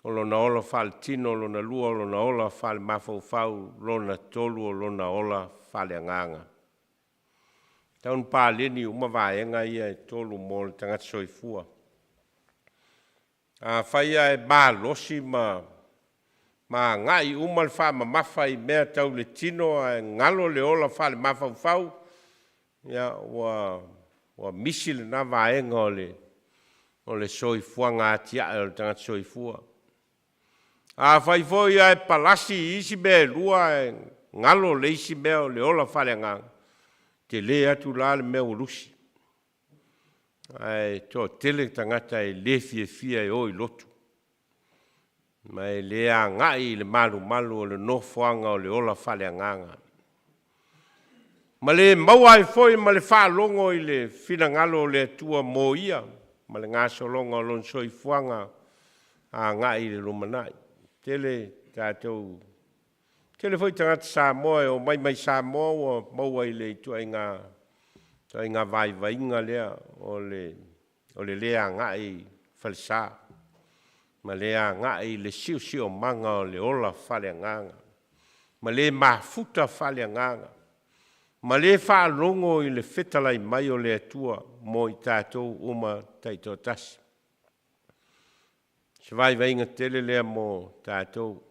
o lona ola faaletino, lona lua o lona ola faalemafaufau, lona tolu o lona ola faaleagaga. E tatau ona paleni uma vaega ia e tolu mo le tagata soifua. Afai lava e malosi ma agai uma le faamamafa i mea tau le tino ae galo le ola faalemafaufau, ia ua misi lena vaega o le soifuaga atiae o le tagata soifua. Afai foi ae palasi i isi mea e lua ae galo le isi mea o le ola faaleagaga, e tele atu la le mea ua lusi. Ae toatele tagata e le fiafia e o i lotu, ma e le agai i le malumalu o le nofoaga o le ola faaleagaga, ma le maua ai foi ma le faalogo i le finagalo o le Atua mo ia ma le gasologa o lona soifuaga. agai i le lumanai. Tele tatou, tele foi tagata Samoa e omai mai Samoa ua maua i le ituaiga, ituaiga vaivaiga lea o le, o le le agai i falesa ma le agai i le siosiomaga o le ola faaleagaga ma le mafuta faaleagaga ma le faalogo i le fetalai mai o le Atua mo i tatou uma taitoatasi. Se vaivaiga tele lea mo tatou,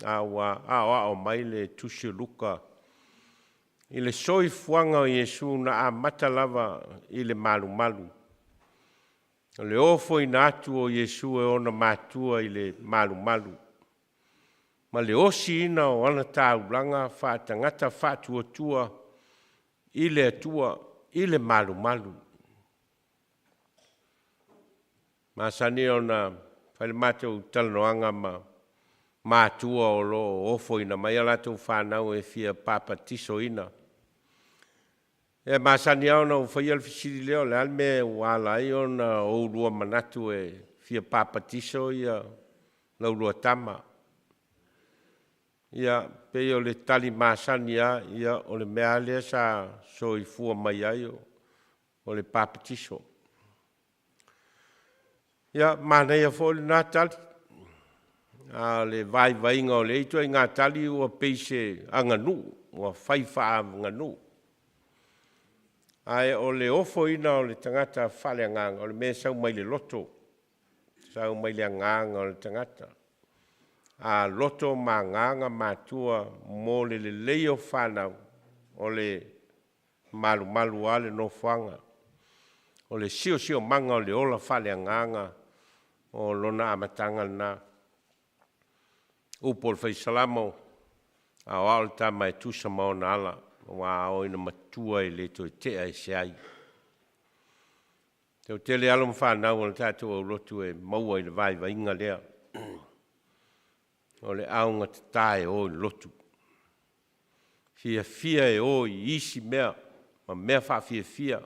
a ua aoao mai le Tusi o Luka i le soifuaga o Iesu na amata lava i le malumalu, o le ofoina atu o Iesu e ona matua i le malumalu, ma le osiina o ana taulaga faatagata faatuatua i le Atua i le malumalu. Masani ona fai le matou talanoaga ma matua o lo o ofoina mai a latou fanau e fia papatisoina. E masani lava ona ou faia le fesili lea, o le a le mea ua ala ai ona oulua manatu e fia papatiso ia la ulua tama? Ia, pei o le tali masani lava, ia o le mea lava lea sa soifua mai ai o le papatiso. Ia, manaia foi lena tali, a o le vaivaiga o lea ituaiga tali ua pei se aganuu ua fai faaaganuu. Ae o le ofoina o le tagata faaleagaga, o le mea e sau mai le loto, sau mai le agaga o le tagata. A loto ma agaga matua mo le lelei o fanau, o le malumalu lava le nofoaga. O le siosiomaga o le ola faaleagaga o lona amataga lena. Upu o le Fai Salamo, aoao le tama e tusa ma ona ala, aua a oo ina matua e le toe tea ese ai. E toatele alo ma fanau a le tatou aulotu e maua i le vaivaiga lea, o le augatata e o i le lotu, fiafia e o i isi mea ma mea faafiafia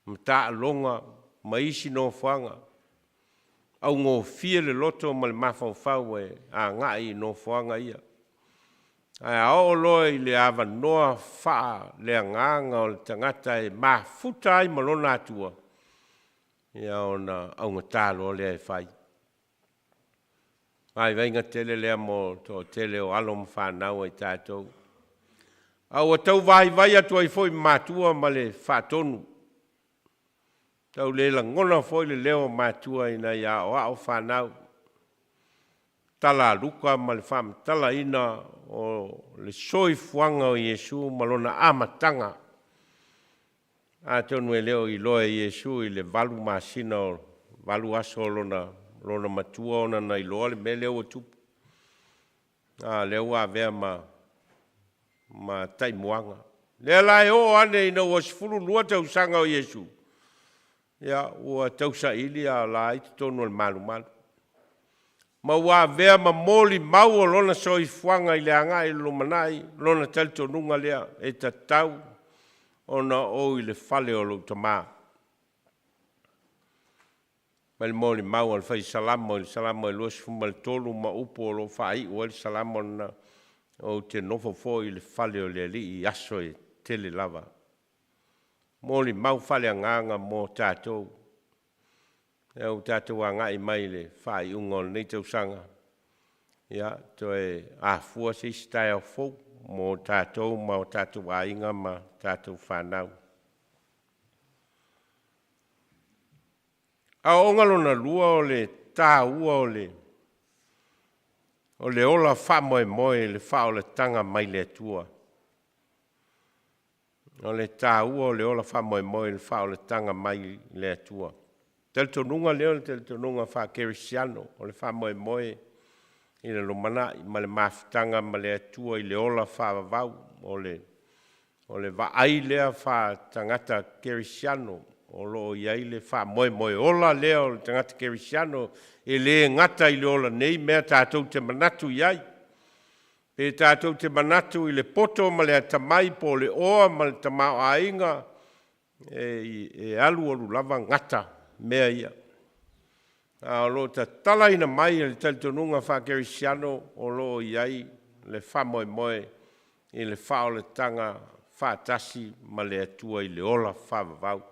ma taaloga ma isi nofoaga, augofie le loto ma le mafaufau e agai i nofoaga ia. Ae a oo loa i le avanoa faaleagaga o le tagata e mafuta ai ma lona Atua, ia ona augata loa lea e fai. Vaivaiga tele lea mo le toatele o alo ma fanau a i tatou. A ua tau vaivai atu ai foi ma matua ma le faatonu, tau le lagona foi le leo o matua ina ia aoao fanau, tala a Luka ma le faamatalaina o le soifuaga o Iesu ma lona amataga. Atonu e le o iloa e Iesu i le 8 masina o 8 aso o lona, lona matua ona na iloa le mea lea ua tupu. A o lea ua avea ma, ma taimuaga. Lea la e oo ane ina ua 12 tausaga o Iesu, ia ua tausaili a o la e i totonu o le malumalu. Ma ua avea ma molimau o lona soifuaga i le agai i le lumanai, lona talitonuga lea e tatau ona ou i le fale o lou Tama. Mai le molimau a le Fai Salamo i le Salamo e 23 ma upu o lo o faaiu ai le Salamo lena, Ou te nofo foi i le fale o le Alii i aso e tele lava. Molimau faaleagaga mo tatou. Lea ua tatou agai mai i le faaiuga o lenei tausaga, ia, toe afua se isi taeao fou mo tatou ma o tatou aiga ma tatou fanau. Aoaoga lona lua o le taua o le o le ola faamoemoe i le faaolataga mai le Atua. O le taua o le ola faamoemoe i le faaolataga mai le Atua. Talitonuga lea o le talitonuga faakerisiano, o le faamoemoe i le lumanai ma le mafutaga ma le Atua i le ola faavavau. O le, o le vaai lea faatagata kerisiano o lo o i ai le faamoemoe ola lea o le tagata kerisiano, e le gata i le ola nei mea tatou te manatu i ai. Pe tatou te manatu i le poto ma le atamai po o le oa ma le tamaoaiga, e, e alualu lava gata mea ia. A o lo o tatalaina mai e le talitonuga faakerisiano o lo o i ai le faamoemoe i le faaolataga faatasi ma le Atua i le ola faavavau.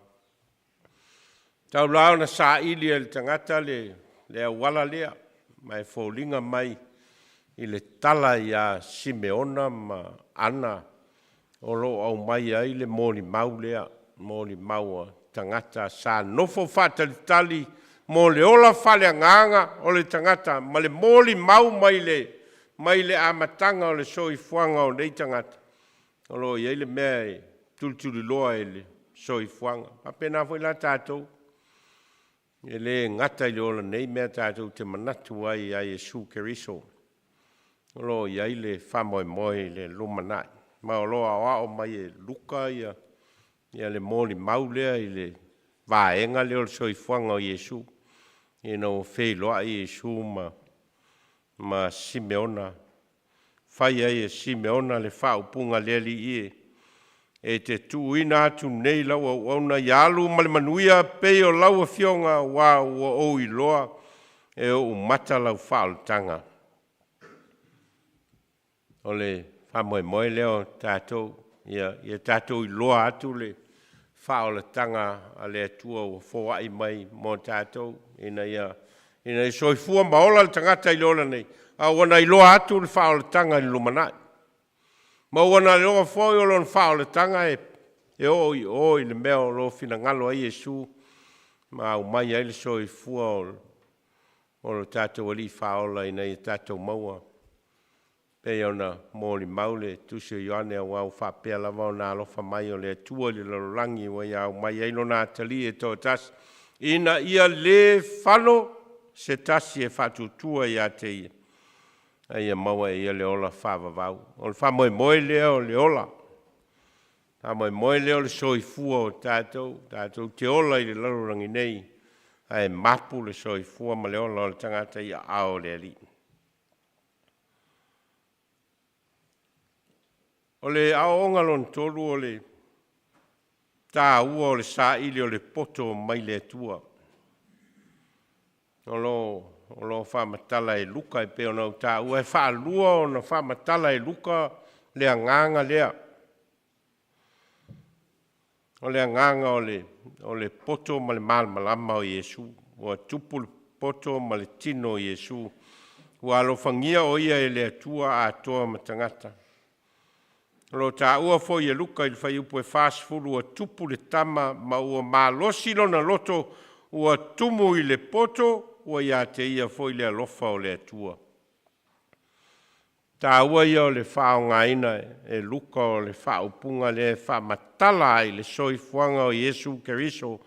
Tau la ona saili e le tagata le le auala lea, ma e foliga mai i le tala ia Simeona ma Ana o lo o aumai ai le molimau lea, molimau a tagata sa nofo faatalitali mo le ola faaleagaga o le tagata ma le molimau mai le mai le amataga o le soifuaga o nei tagata, o lo o i ai le mea e tulituliloa e le soifuaga. E faapena foi la tatou, e le gata i le ola nei mea tatou te manatu ai ia Iesu Keriso, o lo o i ai le faamoemoe i le lumanai. Ma o lo o aoao mai e Luka ia le molimau lea i le vaega lea o le soifuaga o Iesu, ina ua feiloai Iesu ma ma Simeona, fai ai e Simeona le faaupuga a le Alii e, E te tuuina atu nei lau auauna ia alu ma le manuia pei o lau afioga, aua ua ou iloa e ou mata lau faaolataga. O le faamoemoe lea o tatou, ia, ia tatou iloa atu le faaolataga a le Atua ua foai mai mo tatou, ina ia, ina ia soifua ma ola le tagata i le ola nei, a ua na iloa atu le faaolataga i le lumanai. Ma ua na iloa foi o lona faaolataga e, e oo i o i le mea o lo o finagalo ai Iesu ma aumai ai le soifua o, o lo tatou Alii Faaola ina ia tatou maua. Pei ona molimau le Tusi o Ioane, aua ua faapea lava ona alofa mai o le Atua i le lalolagi ua ia aumai ai Lona Atalii e toatasi, ina ia le fano se tasi e faatuatua ia te Ia, a ia maua e ia le ola faavavau. O le faamoemoe lea o le ola, faamoemoe lea o le soifua o tatou, tatou te ola i le lalolagi nei, ae mapu le soifua ma le ola o le tagata i aao o le Alii. O le aoaoga lona tolu o le taua o le saili o le poto mai le Atua. O lo o lo o faamatala e Luka e pei ona ou taua, e faalua ona faamatala e Luka le agaga lea. O le agaga o le, o le poto ma le malamalama o Iesu. Ua tupu le poto ma le tino o Iesu. Ua alofagia o ia e le Atua atoa ma tagata. O lo o taua foi e Luka i le fuaiupu e 40, ua tupu le tama ma ua malosi lona loto, ua tumu i le poto, ua ia te ia foi le alofa o le Atua. Taua ia o le faaaogaina e Luka o le faaupuga lea e faamatala ai le soifuaga o Iesu Keriso,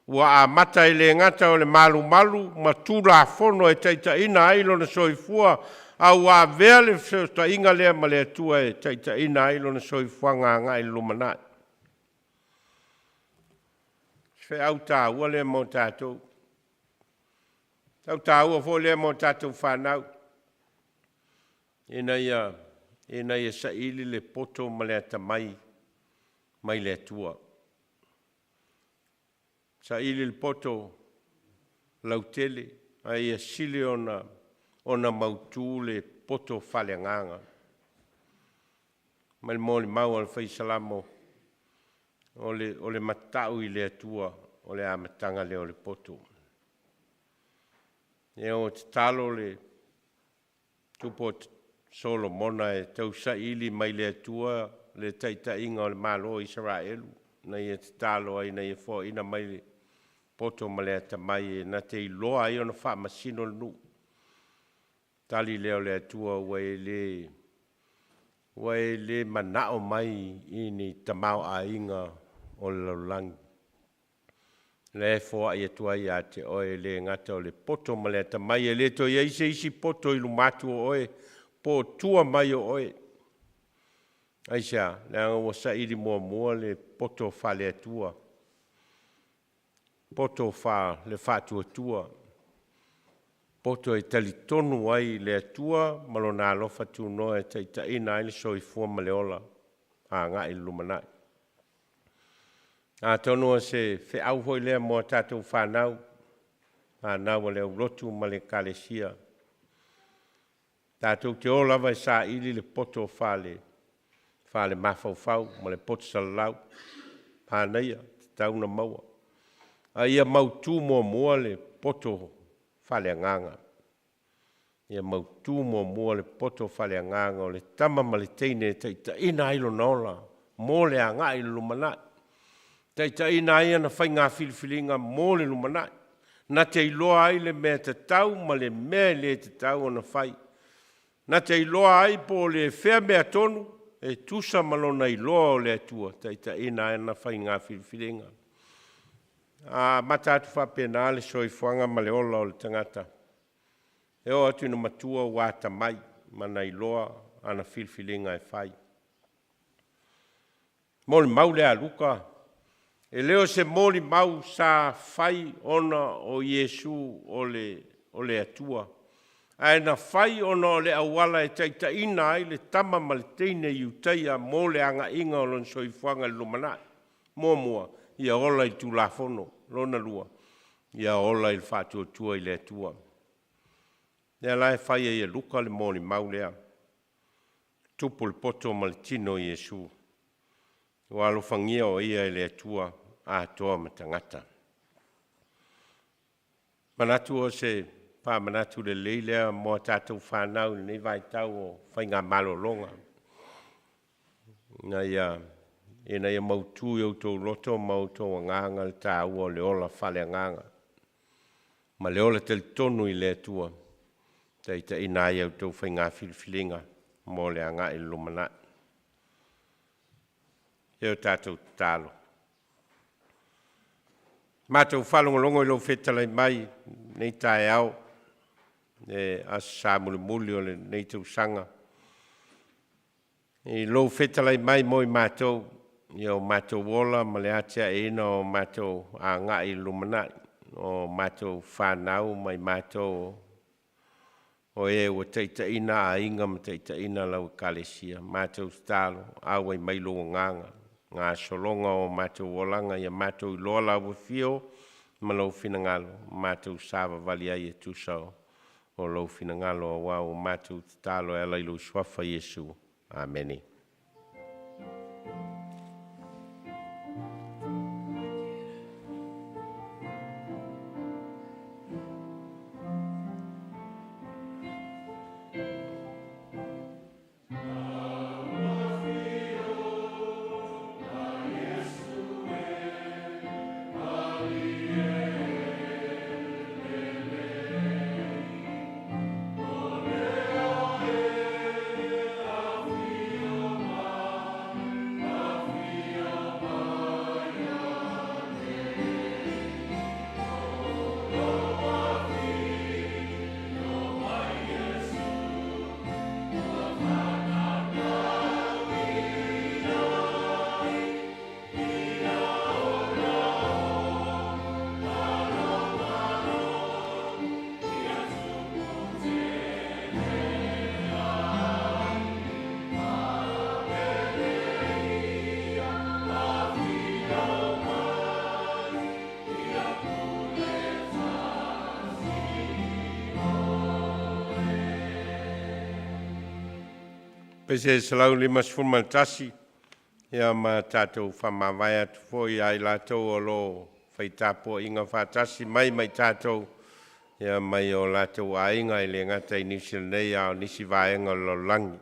ua amata e le gata o le malumalu ma Tulafono e taitaiina ai lona soifua, a ua avea le fesootaiga lea ma le Atua e taitaiina ai lona soifuaga agai i le lumanai. O se feau taua lea mo tatou. Feau taua foi lea mo tatou fanau, ina ia, ina ia saili le poto ma le atamai mai le Atua. Saili le poto lautele, a ia sili ona, ona mautu le poto faaleagaga. Mai le molimau a le Fai Salamo, o le, o le matau i le Atua, o le amataga lea o le poto. Ia ua tatalo le Tupu o Solomona e tausaili mai le Atua le taitaiga o le Malo o Isaraelu, na ia tatalo ai ina ia foaina mai le poto ma le atamai e na te iloa ai ona faamasino le nuu. Tali lea o le Atua ua e le ua e le manao mai i ni tamaoaiga o le lalolagi. Lea e foai atu ai ia te oe, e le gata o le poto ma le atamai, e le toe i ai se isi poto i luma atu o oe, po o tua mai o oe. Aisea? Leaga ua saili muamua le poto faale-Atua, poto faale-faatuatua, poto e talitonu ai i le Atua ma Lona alofa tunoa e taitaiina ai le soifua ma le ola agai i le lumanai. Atonu o se feau foi lea mo a tatou fanau. fanau a le aulotu ma le ekalesia. Tatou te o lava e saili le poto faalemafaufau ma le poto salalau, manaia, e tatau ona maua, a ia mautu muamua le poto faaleagaga. Ia mautu muamua le poto faaleagaga o le tama ma le teine e taitaiina ai lona ola mo le agai i le lumanai, taitaiina ai ana faiga filifiliga mo le lumanai, na te iloa ai le mea tatau ma le mea e le tatau ona fai, na te iloa ai po o le fea meatonu e tusa ma lona iloa o le Atua e taitaiina ai ana faiga filifiliga. A amata atu faapena le soifuaga ma le ola o le tagata, e oo atu ina matua ua atamai ma na iloa ana filifiliga e fai. O le molimau lea a Luka, e le o se molimau sa fai ona o Iesu o le Atua, ae na fai ona o le auala e taitaiina ai le tama ma le teine Iutaia mo le agaiga o lona soifuaga i le lumanai. Muamua, ia ola i le Tulafono. Lona lua, ia ola i le faatuatua i le Atua. O lea la e fai ai e Luka le molimau lea, tupu le poto ma le tino o Iesu, ua alofagia o Ia e le Atua atoa ma tagata. Manatu o se faamanatu lelei lea mo a tatou fanau i lenei vaitau o faiga malologa, ina ia mautu i outou loto ma outou agaga le taua o le ola faaleagaga ma le ola talitonu i le Atua e taitaiina ai a outou faiga filifiliga mo le agai i le lumanai. Se o tatou tatalo. Matou faalogologo i lou fetalai mai i lenei taeao, le Aso Sa mulimuli o lenei tausaga, i lou fetalai mai mo i matou, i o matou ola ma le atiaeina o matou agai i le lumanai, o matou fanau ma i matou o e ua taitaiina aiga ma taitaiina lau Ekalesia. Matou tatalo, auai mai lou agaga i gasologa o matou olaga, ia matou iloa lau afio ma lou finagalo, matou savavali ai e tusa o lou finagalo, aua ua matou tatalo e ala i lou suafa Iesu. Amene. Pese 151, ia ma tatou faamavae atu foi ia i latou o lo o fai tapuaiga faatasi mai ma i tatou, ia mai o latou aiga, e le gata i Niu Sila nei, a o nisi vaega o le lalolagi.